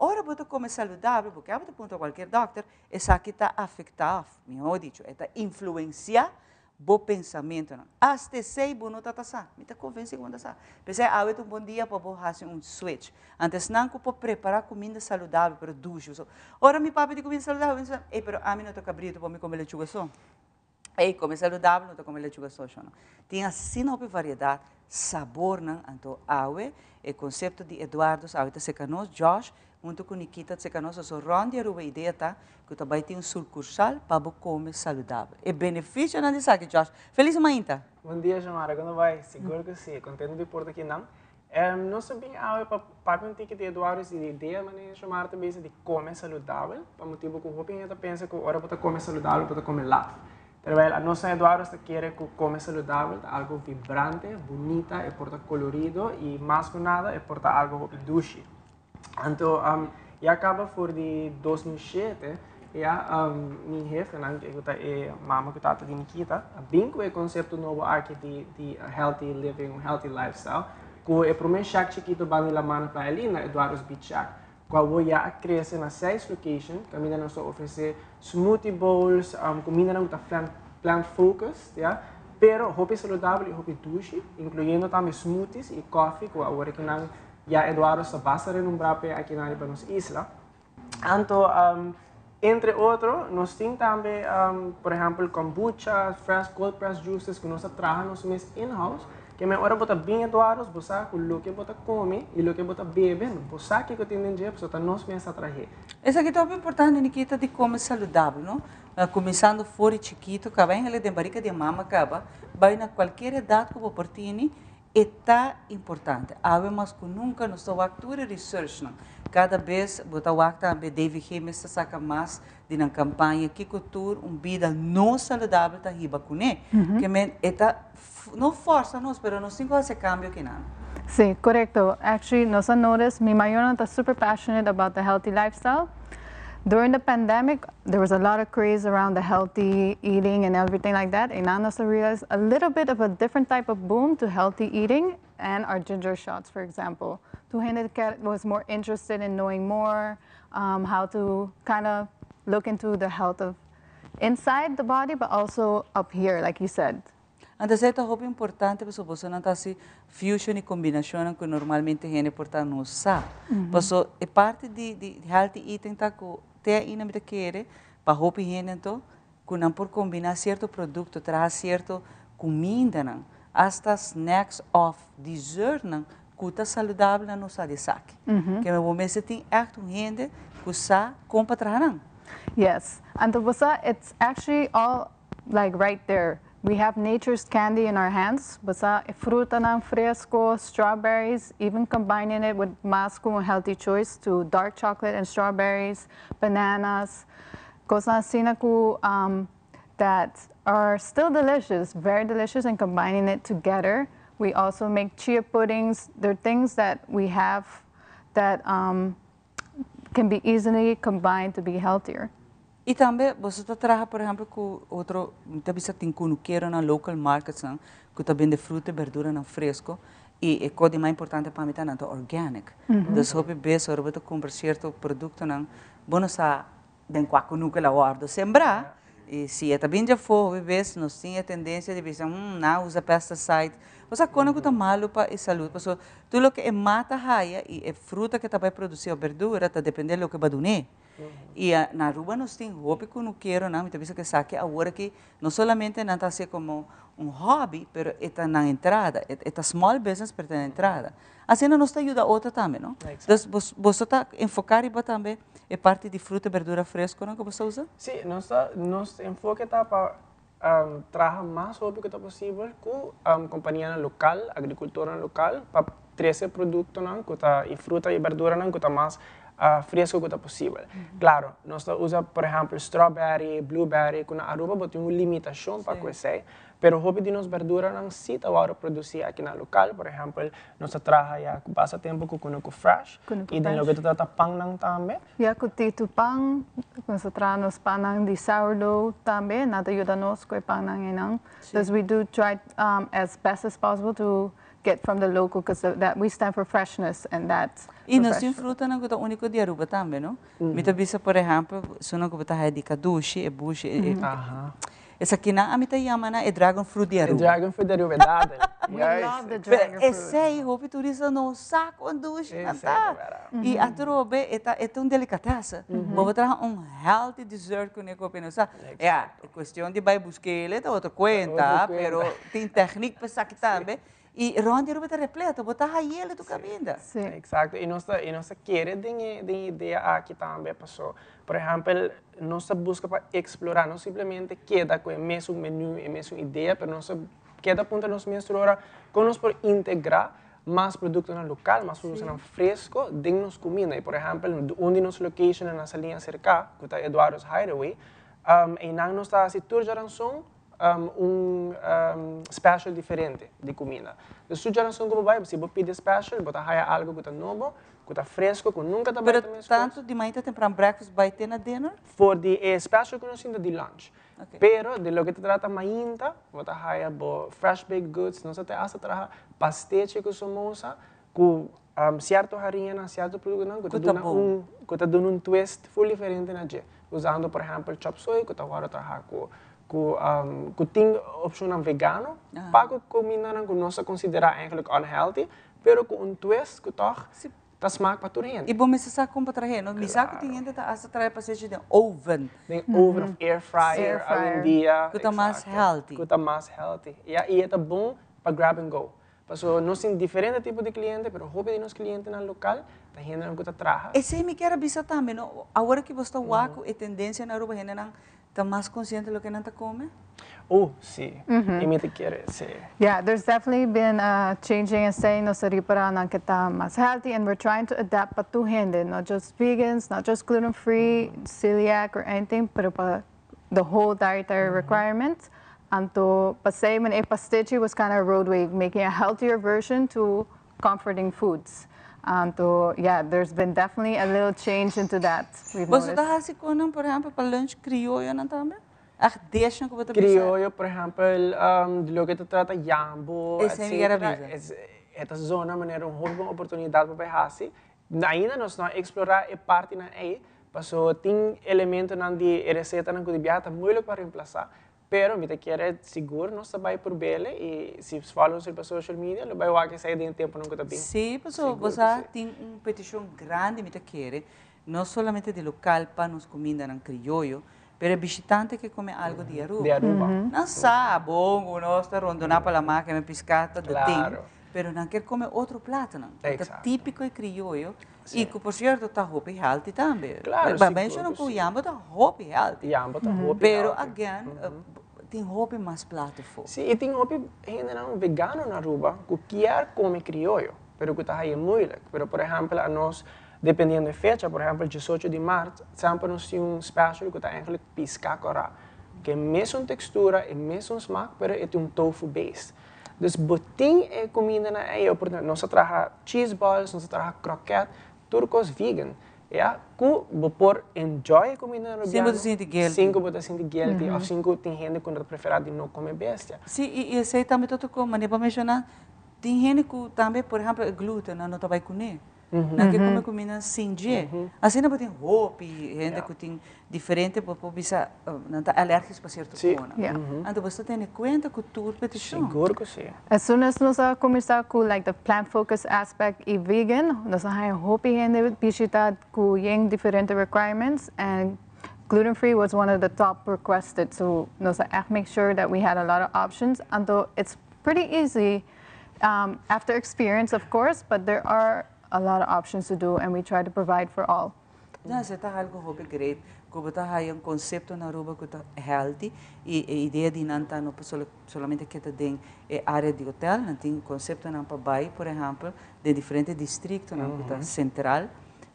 Ora bo ta come saludabel, bo kier bo ta puntra cualkier dokter, esaki ta afecta of, mihor dicho, e ta influencia bo pensamentonan. Hasta esey bo no ta ta sa. Mi ta convenci cu bo no ta sa. P'esey awe ta un bon dia pa bo haci un switch. Anto esnan cu por prepara cuminda saludabel pero dushi. So, ora mi papia di cuminda saludabel, mi ta bisa, ey pero ami no ta cabrito pa mi come lechuga so. Ey, come saludabel no ta come lechuga so, sho no. Tin asina hopi variedad, sabornan, anto awe e concepto di Eduardo's awe ta seca nos, Josh hunto cu Nikita ta seca nos, so rond di Aruba idea ta cu ta bay tin un sucursal pa bo come saludabel. E beneficionan di esaki, Josh. Feliz mainta!
Bon dia, Xiomara, con ta bay? Sigur cu si, contento di por ta aki nan. Nos ta bin awe pa papia un tiki di Eduardo's y di idea manera Xiomara ta bisa di come saludabel, pa motibo cu hopi hende ta pensa cu ora bo ta come saludabel bo ta come laf. Terwijl anos na Eduardo's ta kere cu come saludabel ta algo vibrante, bunita, e por ta colorido y mas cu nada e por ta algo hopi dushi. Anto ya caba for di 2007 ya mi hefenan cu ta e mama cu tata di Nikita a bin cu e concepto nobo aki di healthy living, un healthy lifestyle cu e prome shack chikito banda di Lamana Playa Linda, Eduardo's Beach Shack, cu awor ya a crece na seis location caminda nos ta ofrece smoothie bowls, cumindanan cu ta plant focused, ya, pero hopi saludabel y hopi dushi, incluyendo tambe smoothies y coffee cu awor aki nan ya Eduardo's ta basta renombrá p'e aki nan riba nos isla. Anto, entre otro, nos tin tambe, por ehèmpel, kombucha, fresh cold pressed juices ku nos ta traha nos mes in-house. Ke men ora bo ta bin Eduardo's, bo sa ku loke bo ta kome i loke bo ta bebe, bo sa kiko tin den dje, pasobra ta nos mes ta trah'é.
Esaki ta hopi importante, Nikita, di kome saludabel, no? Kuminsando for di chikito, kaba hende den barika di e mama kaba, bai na kualkier edat ku bo por tini, E ta importante. Awe mas ku nunka nos ta wak tur e researchnan. Kada bes bo ta wak tambe DVG mes ta saka mas di nan kampaña kiko tur un bida no saludabel ta hiba kuné. Ke men e ta no forsa nos pero nos tin ku hasi e kambio kinan.
Sí, korekto. Actually nos a notice mi mayornan ta super passionate about the healthy lifestyle. During the pandemic there was a lot of craze around the healthy eating and everything like that. Y nan nos a realize a little bit of a different type of boom to healthy eating and our ginger shots, for example. Tur hende was more interested in knowing more how to kind of look into the health of inside the body, but also up here, like you said.
Anto esei ta hopi importante pasobra bosonan ta hasi fusion y combinacionnan cu normalmente hende por ta no sa. Paso e parti di di healthy eating ta cu te ainda mi ta kere pa hopi hende anto cu nan por combina cierto producto, traha cierto cumindanan, hasta snacks of dessertnan cu ta saludabel nan no sa di esaki. Keme bo mester tin echt un hende cu sa con pa traha nan.
Yes. Anto bo sa it's actually all like right there. We have nature's candy in our hands. Bo sa e frutanan fresco, strawberries, even combining it with mas cu un healthy choice to dark chocolate and strawberries, bananas, cosnan asina cu that are still delicious, very delicious, and combining it together. We also make chia puddings. There are things that we have that can be easily combined to be healthier.
Y tambe bo ta traha, por ehempel, cu otro, ta bisa tin cunukeronan, local markets nan, cu ta bende fruta y berduranan fresco y e cos di mas importante pa mi ta nan ta organic. Dus hopi bes ora bo ta cumpra cierto productonan, bo no sa den cua cunuke el a wordo sembra y si e ta bin di afo, hopi bes nos tin e tendencia di bisa, nan a usa pesticide. Bo sa con cu ta malo pa e salud, pasobra tur loke e mata haya y e fruta cu e ta bay produci of berdura ta depende loke bo a dun'e. Y na Aruba nos tin hopi cunukeronan, mi ta bisa cu esaki awor aki no solamente nan ta haci'e como un hobby, pero e ta nan entrada, e ta small business pero e ta nan entrada. Asina nos ta yuda otro tambe, no? Dus boso ta enfoca riba tambe e parti di fruta y berdura fresconan cu boso ta usa?
Si, nos ta, nos enfoke ta pa traha mas hopi cu ta posibel cu companianan local, agricultornan local, pa trece productonan cu ta y fruta y berduranan cu ta mas fresco cu ta posibel. Claro, nos ta usa por ehempel strawberry, blueberry, cu na Aruba bo tin un limitacion pa cu esey, pero hopi di nos berduranan si ta worde produci aki na local, por ehempel nos ta traha ya cu basta tempo cu Cunucu Fresh y den loke ta trata pannan tambe.
Ya cu Titu Pan, nos ta traha nos pannan di sourdough tambe, nan ta yuda nos cu e pannan eynan. Dus we do try as best as possible to get from the local because that we stand for freshness and that.
Y nos tin frutanan cu ta unico di Aruba tambe, no? Mi ta bisa, por ehempel, esunnan cu bo ta haya di cadushi, e bushi, e esakinan ami ta yama nan e dragon fruit di Aruba.
E dragon fruit di Aruba, e dadel.
We love the dragon fruit.
Esey hopi turista no sa con dushi nan ta. Y atrobe e ta e ta un delicatessen. Bo por traha un healthy dessert cune cu hopi no sa. Ya, e cuestion di bay busquele ta otro cuenta, pero tin techniek pa esaki tambe. Y rond di Aruba ta repleto, bo ta hayele tur caminda.
Exacto, y nos ta y nos ta kere den e den e idea aki tambe paso, por ehempel, nos ta busca pa explora, no simplemente keda cu e mesun menu, e mesun idea, pero nos ta keda puntra nos mes tur ora con nos por integra mas productonan local, mas productonan fresco den nos cuminda. Y por ehempel, un di nos locationnan na Saliña cerca, cu ta Eduardo's Hideaway, eynan nos ta haci tur djaranson un special diferente di cuminda. Dus tur djaranson cu bo bay, si bo pidi special, bo ta haya algo cu ta nobo, cu ta fresco, cu nunca ta bay
Pero tanto di mainta tempran breakfast bay te na dinner?
For di e special cu nos tin ta di lunch. Pero di loke ta trata mainta, bo ta haya bo fresh baked goods, nos ta te hasta traha pastechi cu somoza, cu cierto hariñanan, cierto productonan cu ta duna un, cu ta duna un twist full diferente na dje. Usando por ehempel chop suey cu ta worde traha cu, cu, cu tin opcionnan vegano pa cu cumindanan cu nos ta considera eigenlijk unhealthy, pero cu un twist cu toch Ta smaak pa tur hende.
I bo mester sa kon pa trahe, no? Mi sa ku tin hende ta hasta trahe paseshi den oven.
Den oven of air fryer awendia.
Ku ta mas healthy.
Ku ta mas healthy. Ya, i e ta bon pa grab and go. Paso nos tin diferente tipo di kliente, pero hopi di nos klientenan lokal ta hendenan ku ta traha.
Esei mi kier a bisa tambe, no? Awor ki bo sta wak ku e tendensia na Aruba hendenan Ta mas consciente loke nan ta come?
Oh, si. Y mi ta kere, si.
Yeah, there's definitely been a changing and saying nos a ripara nan ke ta mas healthy and we're trying to adapt pa tur hende, not just vegans, not just gluten free, celiac or anything, pero pa the whole dietary requirement. Anto pasey men e pastechi was kinda a roadway making a healthier version to comforting foods. Anto yeah, there's been definitely a little change into that we've
Boso
noticed.
ta hasi konan, por ehempel, pa lunch krioyonan tambe? Echt dishnan ku bo ta bisa?
Krioyo, por ehempel, di loke ta trata yambo,
Esei mi kier a
etcetera,
bisa.
es e ta zona manera un hopi bon oportunidat pa bai hasi. Ainda nos no a eksplorá e partinan ei, paso tin elementonan di e resetanan ku di biaha ta moeilijk pa remplasá. Pero mi ta kere sigur nos ta bai por bele y si follow nos riba social media lo bai wak esey den e temponan cu ta bin.
Sí, pasobra bo sa tin un peticion grandi mi ta kere, no solamente di local pa nos cumindanan crioyo, pero e bishitante ke come algo di Aruba.
Di Aruba.
Nan sa bon cu nos ta rondona pa lama keme pisca ta de tin, pero nan kier come otro platonan cu ta tipico e crioyo Y cu por cierto ta hopi healthy tambe.
Claro,
Ba
sigur
menciona
cu
cu
si.
yambo ta hopi healthy.
Yambo ta hopi
Pero
healthy.
again, tin hopi mas plato fo.
Si, y tin hopi hendenan vegano na Aruba cu kier come crioyo, pero cu ta haya moeilijk. Pero por ehempel anos, dependiendo e fecha, por ehempel diesocho di maart, semper nos tin un special cu ta eigenlijk pisca cora. Cu e mesun textura, e mesun smaak, pero e tin un tofu base. Dus bo tin e kumindanan ei oportunidat. Nos a traha cheese balls, nos a traha kroket, tur kos vegan. Ya, ku bo por enjoy e kumindanan
Sin bo ta sinti guilty.
Sin ku bo ta sinti guilty òf sin ku tin hende ku no ta preferá di no kome bestia.
Sí, i esei tambe ta otro kos, manera bo a menshoná, tin hende ku tambe, por ehèmpel, e gluten nan no ta bai kuné. Nan ke come cuminda sin dje. Asina bo tin hopi hende cu tin diferente, bo por bisa nan ta alergisch pa cierto cona. Anto bo sta tene cuenta cu tur peticion.
Sigur cu si.
As soon as nos a cuminsa cu like the plant focus aspect y vegan, nos a haya hopi hende bishita cu yen diferente requirements and gluten free was one of the top requested. So nos a echt make sure that we had a lot of options. Anto it's pretty easy After experience of course, but there are a lot of options to do and we try to provide for all.
No, esei ta algo hopi great, ku bo ta haya un konsepto na Aruba ku ta healthy i e idea di nan ta no pa solamente keda den e area di hotel, nan tin konseptonan pa bai por ehempel den diferente distriktonan ku ta sentral,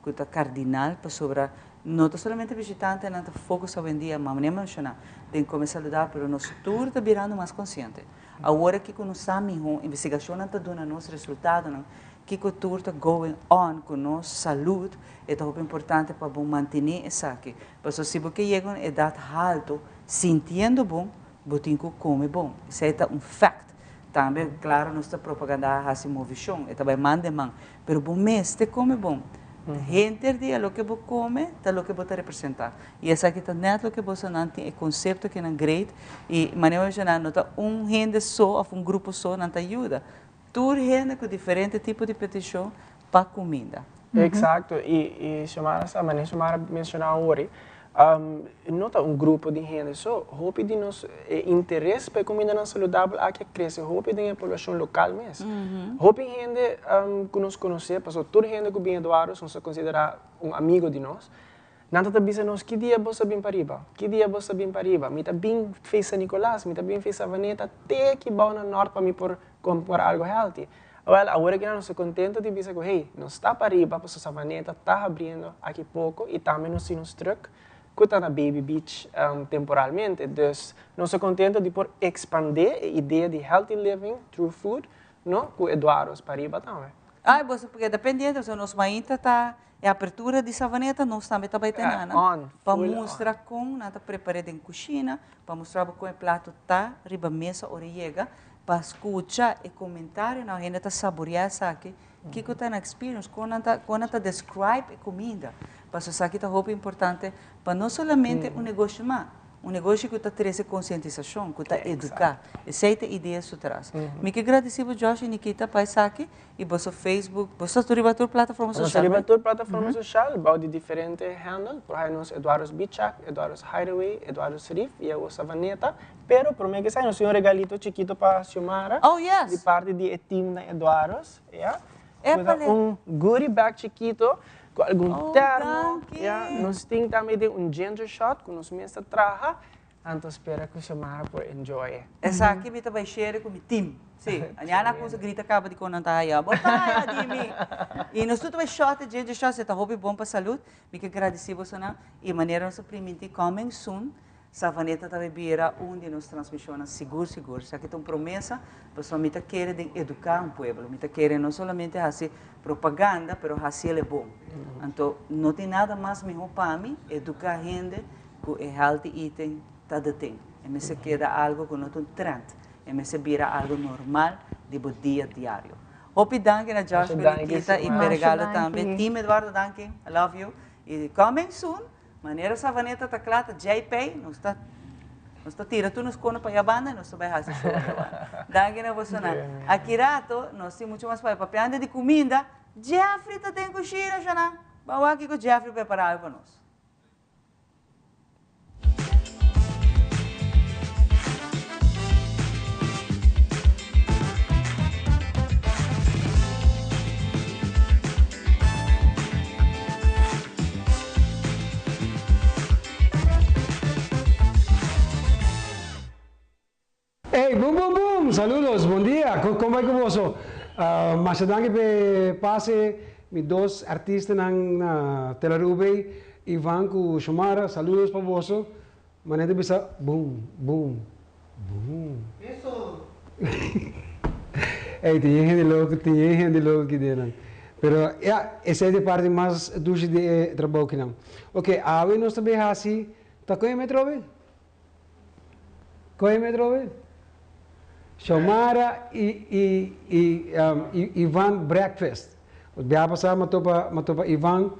ku ta kardinal pasobra no ta solamente bishitantenan ta focus awendia, ma manera menshoná den kome saludabel pero nos tur ta birando mas konsiente. Awor aki ku nos sa mihó, investigashonnan ta duna nos resultadonan kiko tur ta going on ku nos salud, e ta hopi importante pa bo mantené esaki. Pasobra si bo ke yega un edat haltu sintiendo bon, bo tin ku kome bon. Esei ta un fact. Tambe, claro, nos ta propaganda haci movecion, e ta bay man den man. Pero bo mester come bon. Henter dia loke bo come ta loke bo ta representa. Y esaki ta net loke bosonan tin e concepto kinan great y manera bo menciona no ta un hende so of un grupo so nan ta yuda. Tur hende cu diferente tipo di peticion pa cuminda.
Exacto, y y Xiomara sa, manera Xiomara a menciona awor, no ta un grupo di hende so, hopi di nos e interes pa e cumindanan saludabel aki a crece hopi den e poblacion local mes. Hopi hende cu nos conoce, pasobra tur hende cu bin Eduardo's nos ta considera un amigo di nos, Nan ta ta bisa nos, Ki dia bos a bin pariba? Ki dia bos a bin pariba? Mi ta bin fei San Nicolas, mi ta bin fei Savaneta te ki bou na nort pa mi por compra algo healthy. Awel, awor aki nan nos ta contento di bisa cu hey, nos ta pariba pasobra Savaneta ta habriendo aki poco y tambe nos tin nos truck cu ta na Baby Beach temporalmente. Dus, nos ta contento di por expande e idea di healthy living through food, no, cu Eduardo's pariba tambe.
Ay, boso por keda pendiente, pasobra nos mainta ta E apertura di Savaneta nos tambe ta bai tene nan pa mustra kon nan ta prepar'é den kushina, pa mustra bo kon e plato ta riba mesa ora e yega, pa skucha e komentarionan, hende ta saboriá esaki, kiko ta nan experience, kon nan ta kon nan ta describe e kuminda. Pasobra esaki ta hopi importante pa no solamente un negoshi mas, Un negoshi ku ta trese konsientisashon, ku ta eduká. Esei ta e idea su tras. Mi ke gradisí bo Josh i Nikita pa esaki i boso Facebook, boso ta riba tur plataforma
Nos ta
soshal,
riba
right?
tur plataforma soshal bou di diferente handle. Por haña nos Eduardo's Beach Shack, Eduardo's Hideaway, Eduardo's Reef i awor Savaneta. Pero promé ke esei nos tin un regalito chikito pa Xiomara.
Oh yes!
Di parti di e team na Eduardo's, ya. Ku ta
Épale!
un goodie bag chikito Ku algun
Oh,
termo,
danki.
ya. Nos tin tambe den un ginger shot ku nos mes ta traha, anto spera ku Xiomara por enjoy e.
Esaki mi ta bai share ku mi team. Si, aña nan kusa grita kaba di kon nan ta haya. Bo ta haya di mi. I nos tur ta bai shot e ginger shot, e ta hopi bon pa salud. Mi ke gradisi bosonan i manera nos a priminti coming soon. Savaneta ta bay bira un di nos transmisionnan sigur sigur. Esaki ta un promesa pasobra mi ta kere den educa un pueblo. Mi ta kere no solamente haci propaganda pero haciel e bon. Anto no tin nada mas miho pa mi educa hende cu e healthy eating ta the thing. E mester keda algo cu no ta un trend. E mester bira algo normal di bo dia diario. Hopi danki na Josh, Nikita y p'e regalo tambe. Team Eduardo danki. I love you. Y coming soon. Manera Savaneta ta kla ta JP, nos ta nos ta tira tur nos kono pa ya banda y nos ta bai hasi show ya banda. Danki na bosonan. Aki rato nos tin mucho mas papia. Papiando di kuminda, Jeffrey ta den kushina shanan. Ban wak kiko Jeffrey prepara awe pa nos.
Ey, boom boom boom! Saludos, bon dia! Kon bai ku boso? Masha danki p'e pase mi dos artistanan na Telarubey, Ivan ku Shomara, saludos pa boso. Manera ta bisa boom boom boom.
Eso!
Ey, tin yen hende loco, tin yen hende loco aki den nan. Pero ya, esey ta e parti mas dushi di e trabou kinan. Ok, awe nos ta bay haci, ta con e me trobe? Con e me trobe? Xiomara y y y y Ivan breakfast. Biaha pasá mi a topa mi a topa Ivan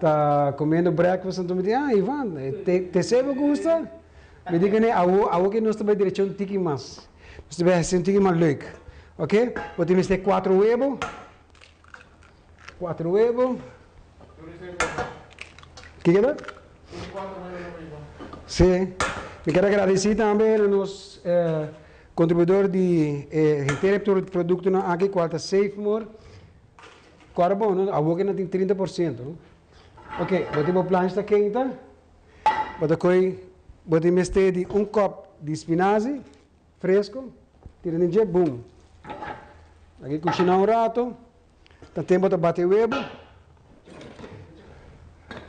ta comiendo breakfast anto mi di ah Ivan te te esei bo gusta? Mi di kuné awo awo ke nos ta bai direccion tiki mas nos ta bai haci un tiki mas leuk ok bo tin mester cuatro webo cuatro webo kiko ta? Si mi kier a gradeci tambe na nos contribuidor di e henter e productonan aki cual ta Safemore. Kòrda bon, no? Awor ke nan tin 30%, no? Ok, bo tin bo plancha ta kenta, bo ta koy, bo tin mester di un kòp di spinazi fresko, tira den dje, bum. Aki kushiná un rato, ta tempo ta bati e webo.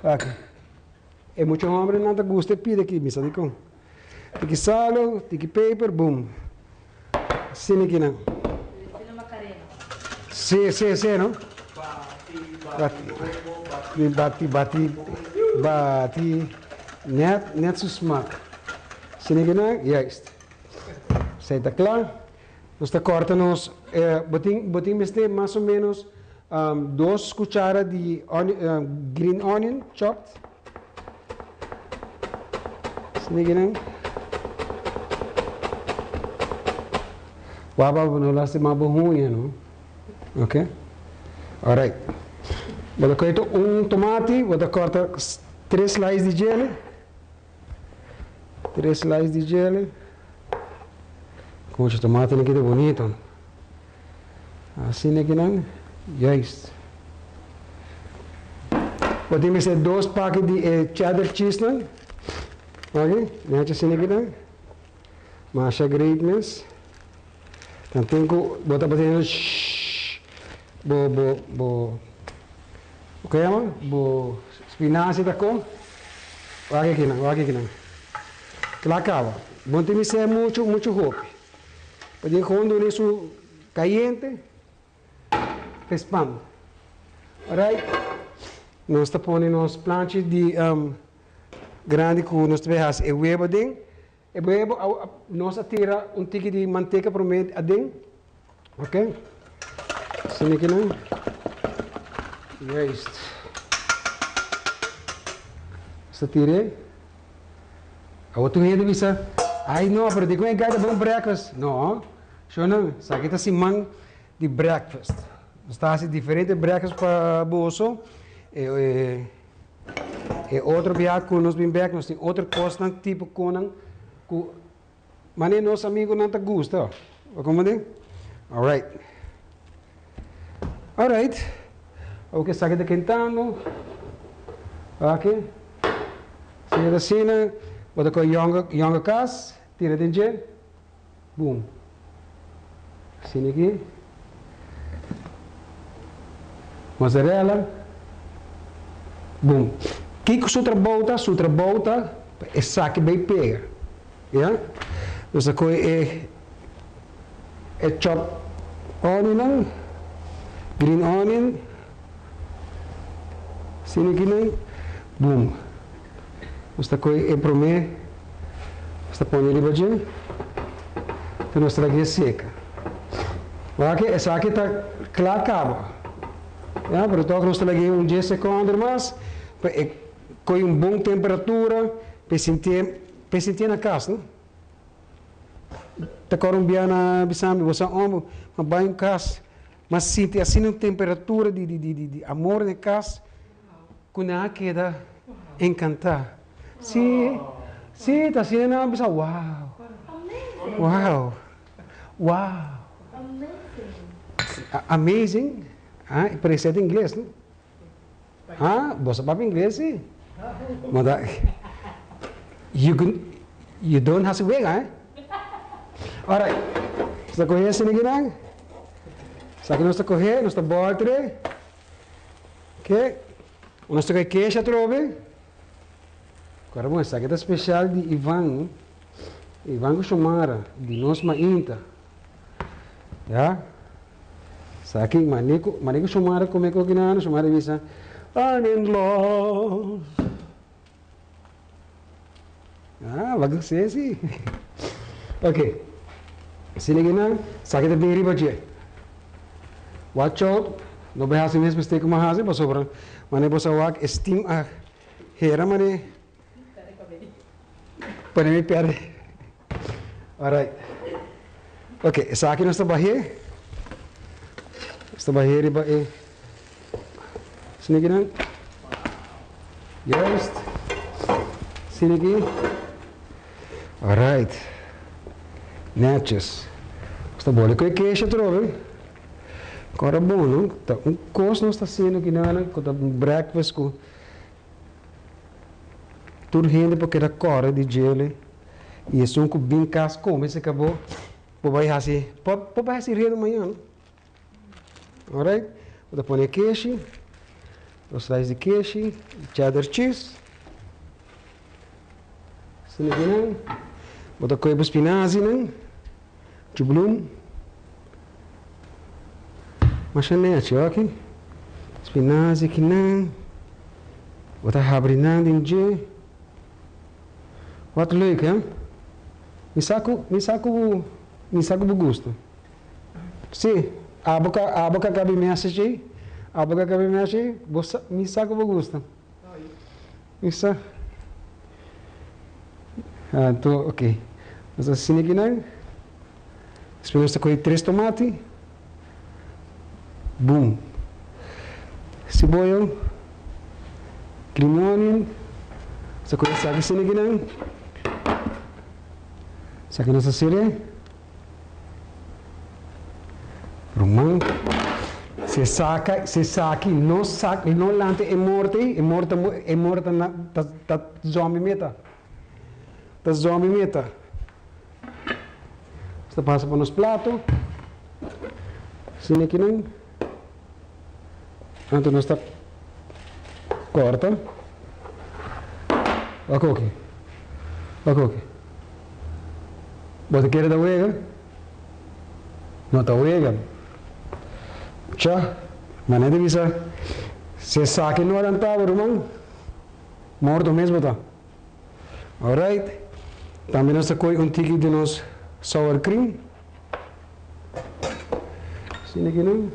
Aki. E mucha hòmbernan ta gusta e pida aki, mi sa dikon. Tiki salo, tiki peper, bum. Asina aki nan. Si, si, si, no? Bati, bati, bati, bati. Net, net su smak. Asina aki nan, juist. Esei ta kla. Nos ta corta nos, bo tin, bo tin mester mas o menos dos cuchara di green onion chopped. Asina kinan. Wak pa bo no lastima bo huña no. Ok. Alright. Bo ta coge un tomati, bo ta corta tres slice di djele. Tres slice di djele. Concha tomati nan kita bonito. Asina kinan. Juist. Bo tin mester dos paki di e cheddar cheese nan. Ok. Nechi asina kinan. Masha great mes. Dan tin ku bo ta batiendo shhh bo bo bo ku yama bo spinazi ta kon wak akinan wak akinan kla kaba bo no tin mester muchu muchu hopi pasobra kon duna su kayente pa e spam alright nos ta pone nos planchi di grandi ku nos ta bay hasi e webo aden. E webo nos a tira un tiki di manteka prome aden. Ok. Asina aki nan. Juist. Nos ta tir'e. Awor tur hende bisa, Ay no, pero dikon e gai ta bon breakfast? No, shownan, esaki ta siman di breakfast. Nos ta hasi diferente breakfast pa boso. E E otro bia ku nos bin bek nos tin otro kosnan tipo konan ku mane nos amigunan ta gusta. Bo komprende? Alright. Alright. Awor ku esaki ta kentando. Aki. Asina ta asina. Bo ta kohe yonga yonga kas, tira den dje. Boom. Asina aki. Mozzarella. Boom. Kiko su trabou ta? Su trabou ta pa esaki bay pega. Ya. Nos a kohe e e chop onionnan, green onion. Asina aki nan. Boom. Nos ta kohe e prome, nos ta pone riba dje, te nos tragu'e seka. Wak esaki ta kla kaba. Ya, pero tok nos ta lag'e un dies sekonder mas pa e kohe un bon temperatura pa e sintié, pa e sintié na kas, no. Ta kòrda un bia na bisa mi, bo sa omo, ma bai un kas, ma sinti asina un temperatura di di di di amor den e kas. Ku nan a keda enkantá. Sí, sí, ta asina nan a bisa, Wow! Wow! Wow! Amazing! Ah, pero esei ta ingles, no? Ah, bo sa papia ingles, sí? Ma ta, you can, you don't hasi wega, eh? Alright, nos ta kohe esei kinan. Esaki nos ta kohe, nos ta bòlter. Ke? Nos ta kai kesh atrobe? Kora bon, esaki ta special di Ivan, Ivan ku Shomara, di nos mainta. Ya. Esaki, mane ku, mane ku Shomara kome koki nan, Shomara bisa, I'm in love. Ah, wak gus'é si. Ok. Asina ki nan, esaki ta bin riba dje. Watch out, no bai hasi mes mistake ku mi a hasi pasobra manera bo sa wak e steam a hera manera pone mi perde. Alright. Ok, esaki nos ta bah'é. Nos ta bah'é riba e asina ki nan. Juist. Asina ki. Alright. Netjes. Nos ta boli ku e kesh atrobe. Kora bon, no? Ta un kos nos ta hasiendo kinan ku ta un breakfast ku Tur hende por keda kòrre di djele i esun ku bin kas kome se kabo por bai hasi por bai hasi redo mañana. Alright, bo ta pone keshi, dos slice di keshi, cheddar cheese, asina kinan, bo ta kohe bo spinazinan, chublum, masha nechi oki, spinazi kinan. Bo ta habri nan den dje. Wat leuk, hè? Mi sa ku, mi sa ku bo, mi sa ku bo gusta. Si, abo ka abo ka kabi message ei, abo ka kabi message ei, bo sa, mi sa ku bo gusta. Mi sa. Anto, ok. Nos ta asina kinan. Despues nos ta kohe tres tomati. Boom. Siboyo, green onion. Nos ta kohe esaki asina kinan. Esaki nos ta sere. Ruman, si esaka, si esaki no sak, no lanta e morto ei, e morto e morto ta ta ta zombi meta. Ta zombi meta. Nos ta pasa pa nos plato. Asina akinan. Anto nos ta corta. Wak oki. Wak oki. Bo ta kere ta wega? No ta wega. Cha, manera di bisa, si esaki no a lanta bo ruman, morto mes bo ta. Alright. Tambe nos ta koe un tiki di nos sour cream. Asina aki nan.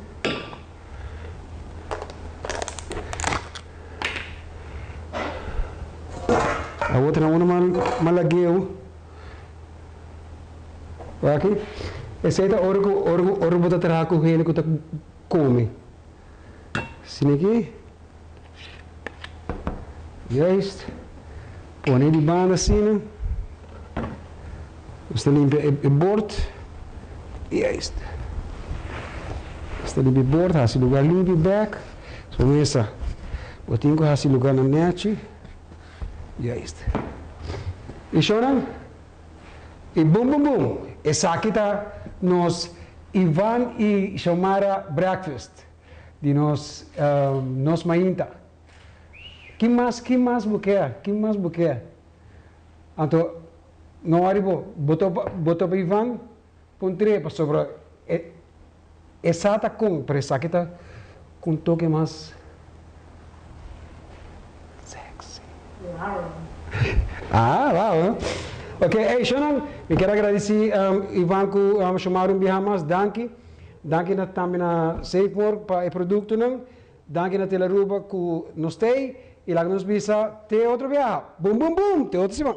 Awor ta na una malageu. Wak. Esei ta ora ku ora ku ora bo ta traha ku hende ku ta kome. Asina aki. Juist. Pone di banda asina. Nos ta limpia e bord. Juist. Nos ta limpia e bord, hasi lugar limpi bek. So mesa. Bo tin ku hasi lugarnan nechi. Juist. I shownan? I bum bum bum. Esaki ta nos Ivan i Xiomara breakfast. Di nos nos mainta. Kin mas kin mas bo ke? Kin mas bo ke? Anto no wari bo bo topa bo topa Ivan puntr'é pasobra e e sa ta kon pero esaki ta ku un toke mas sexy. Ah wow eh. Ok ey shownan mi kier a gradisi Ivan ku Xiomara un biaha mas danki. Danki na tambe na Safemore pa e productonan. Danki na Tele Aruba cu nos t'ey y laga nos bisa te otro biaha. Boom boom boom! Te otro siman.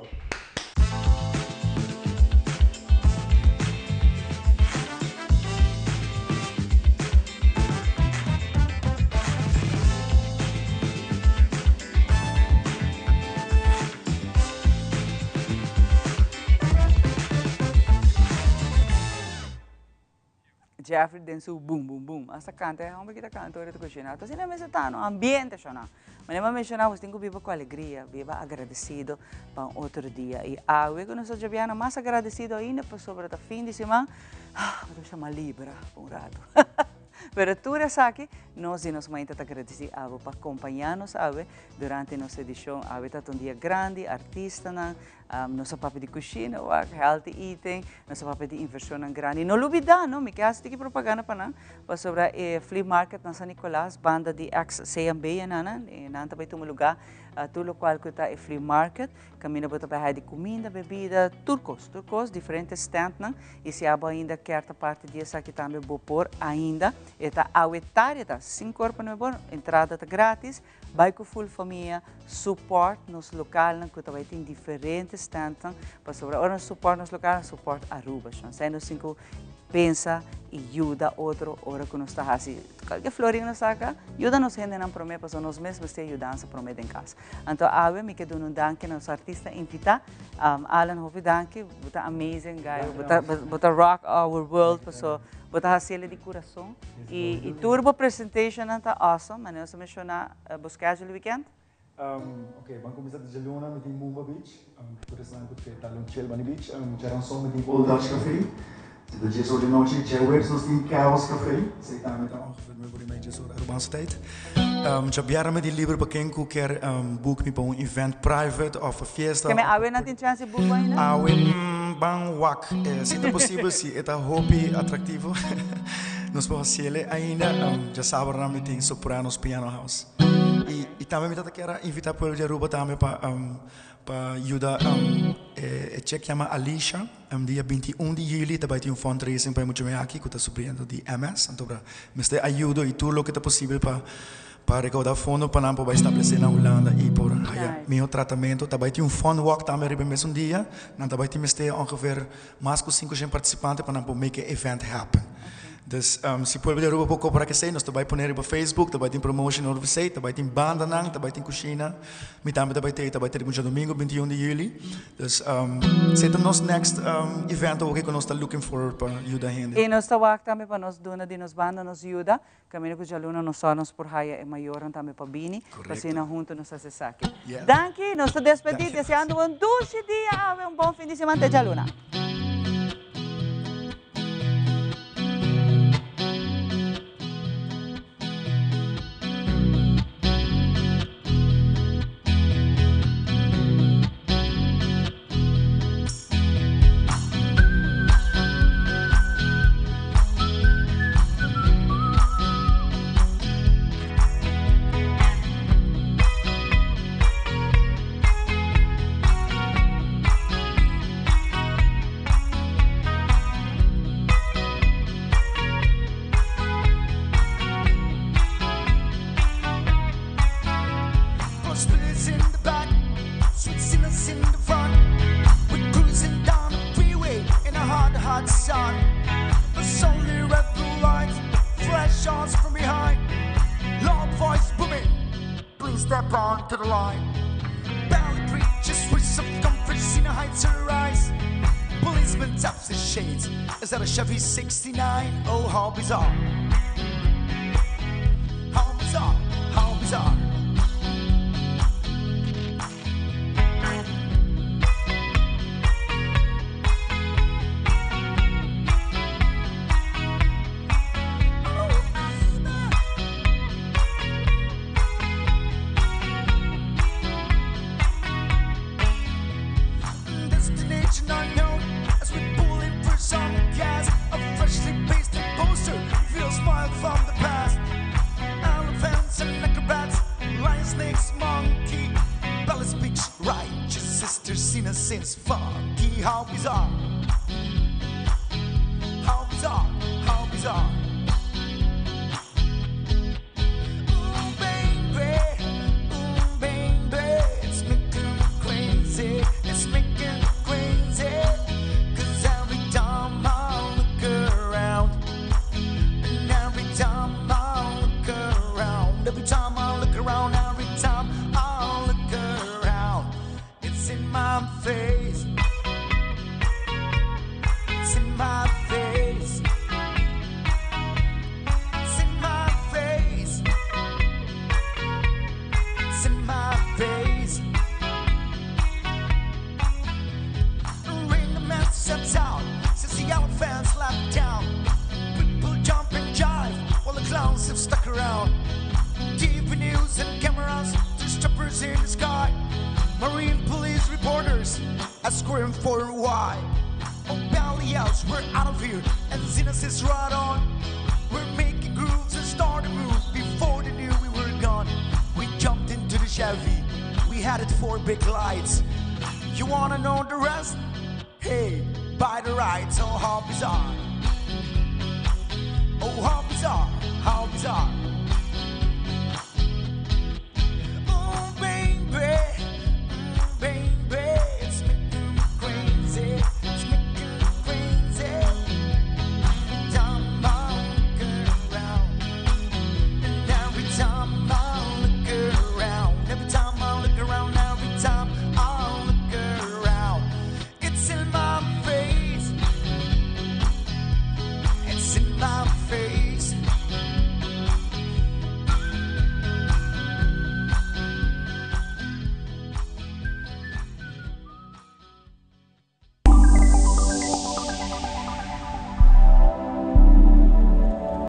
Jeffrey den su boom boom boom. Hasta canta e homber ki ta canta ora ta cushina. Ta asina mester ta no, ambiente shona. Manera mi a menciona bo tin cu biba cu alegria, biba agradecido pa un otro dia. Y awe cu nos ta djabiana mas agradecido ainda pasobra ta fin di siman, ah, bo ta shama libra pa un rato. Pero tur esaki nos di nos mainta ta agradeci abo pa compaña nos awe durante nos edicion. Awe ta un dia grandi, artistanan, Nos a papia di kushina wak, healthy eating, nos a papia di invershonnan grandi. No lubidá no, mi ke hasi tiki propaganda pa nan, pasobra e flea market na San Nicolas, banda di ex CMB enanan, nan ta bai tuma lugá tur lokual ku ta e flea market, kaminda bo ta bai haya di kuminda, bebida, tur kos, tur kos, diferente standnan, i si abo ainda kier ta parti di esaki tambe bo por ainda, e ta awe tarde, ta sinku ora pa nuebe ora, entrada ta gratis. Bai ku ful famia, support nos lokalnan ku ta bai tin diferente standnan, pasobra ora nos support nos lokalnan, support Aruba. Shon esei nos tin ku pensa i yuda otro ora ku nos ta hasi kualke florin nos saka, yuda nos hendenan promé pasobra nos mes mester yudansa promé den kas. Anto awe mi ke duna un danki na nos artista invitá, Alan hopi danki, bo ta amazing guy, bo ta rock our world pasobra bo ta hasi el di kurason. Y tur bo presentationnan ta awesome, manera nos a menciona bo schedule weekend.
Ok, ban cuminsa di djaluna mi tin Moomba Beach, tur esnan cu ke dal un chill bani beach. Djaranson mi tin Old Dutch Cafe, si ta dies or di nochi. Djaweps nos tin Chaos Cafe, esey tambe ta ongeveer nuebe or y media, dies or Arubaanse tijd. Djabièrnè mi tin liber pa ken cu kier book mi pa un event private of a fiesta.
Ke mi awe nan tin chance di book bo ainda?
Awe ban wak, si ta posibel, si e ta hopi atractivo. Nos por haciele ainda. Djasabranan mi tin Sopranos Piano House. Y. tambe mi tata kier a invita pueblo di Aruba tambe pa pa yuda e chick yama Alicia dia 21 di juli ta bai tin un fundraising pa e mucha muhé aki cu ta sufriendo di MS anto bra mester ayudo y tur loke ta posibel pa pa recauda fondo pa nan por bai establece na Hulanda y por haya miho tratamento. Ta bai tin un fun walk tambe riba e mesun dia nan ta bai tin mester ongeveer mas cu 500 participante pa nan por make e event happen. Dus si pueblo di Aruba por coopera cu esey nos ta bay pone riba Facebook, ta bay tin promotion over esey, ta bay tin bandanan, ta bay tin cushina, mi tambe ta bay tey, ta bay tey djadomingo 21 di juli. Dus esey ta nos next event awo cu nos ta looking forward pa yuda hende.
Y nos ta wak tambe pa nos duna di nos banda nos yuda, caminda cu djaluna nos so nos por haya e mayornan tambe pa bini, pa asina hunto nos haci esaki. Danki, nos ta despedi deseando un dushi dia awe, un bon fin di siman te djaluna.
Step on to the line. Valley preachers with some comfort, seen the heights her eyes. Policeman taps his shades. Is that a Chevy 69? Oh, how bizarre. How bizarre, how bizarre. Destination unknown as we pull in for some gas. A freshly pasted poster feels smile from the past. Elephants and acrobats, lion, snakes, monkey. Bella speaks righteous sister Cena sings funky. How bizarre! How bizarre! How bizarre! Ooh, baby, ooh, baby, it's making me crazy. It's making me crazy. 'Cause every time I look around, and every time I look around, every time I look around, every time I look around, it's in my face. It's in my face. It's in my face. It's in my face. Ring the master steps out since the elephants left town. People jump and jive while the clowns have stuck around. TV news and cameras, there's choppers in the sky. Marine police reporters are screaming for why. Oh, Bally yells, we're out of here, and Zina says right on. We're making grooves and starting move before they knew we were gone. We jumped into the Chevy, we had it for big lights. You wanna know the rest? Hey, buy the rides, oh how bizarre.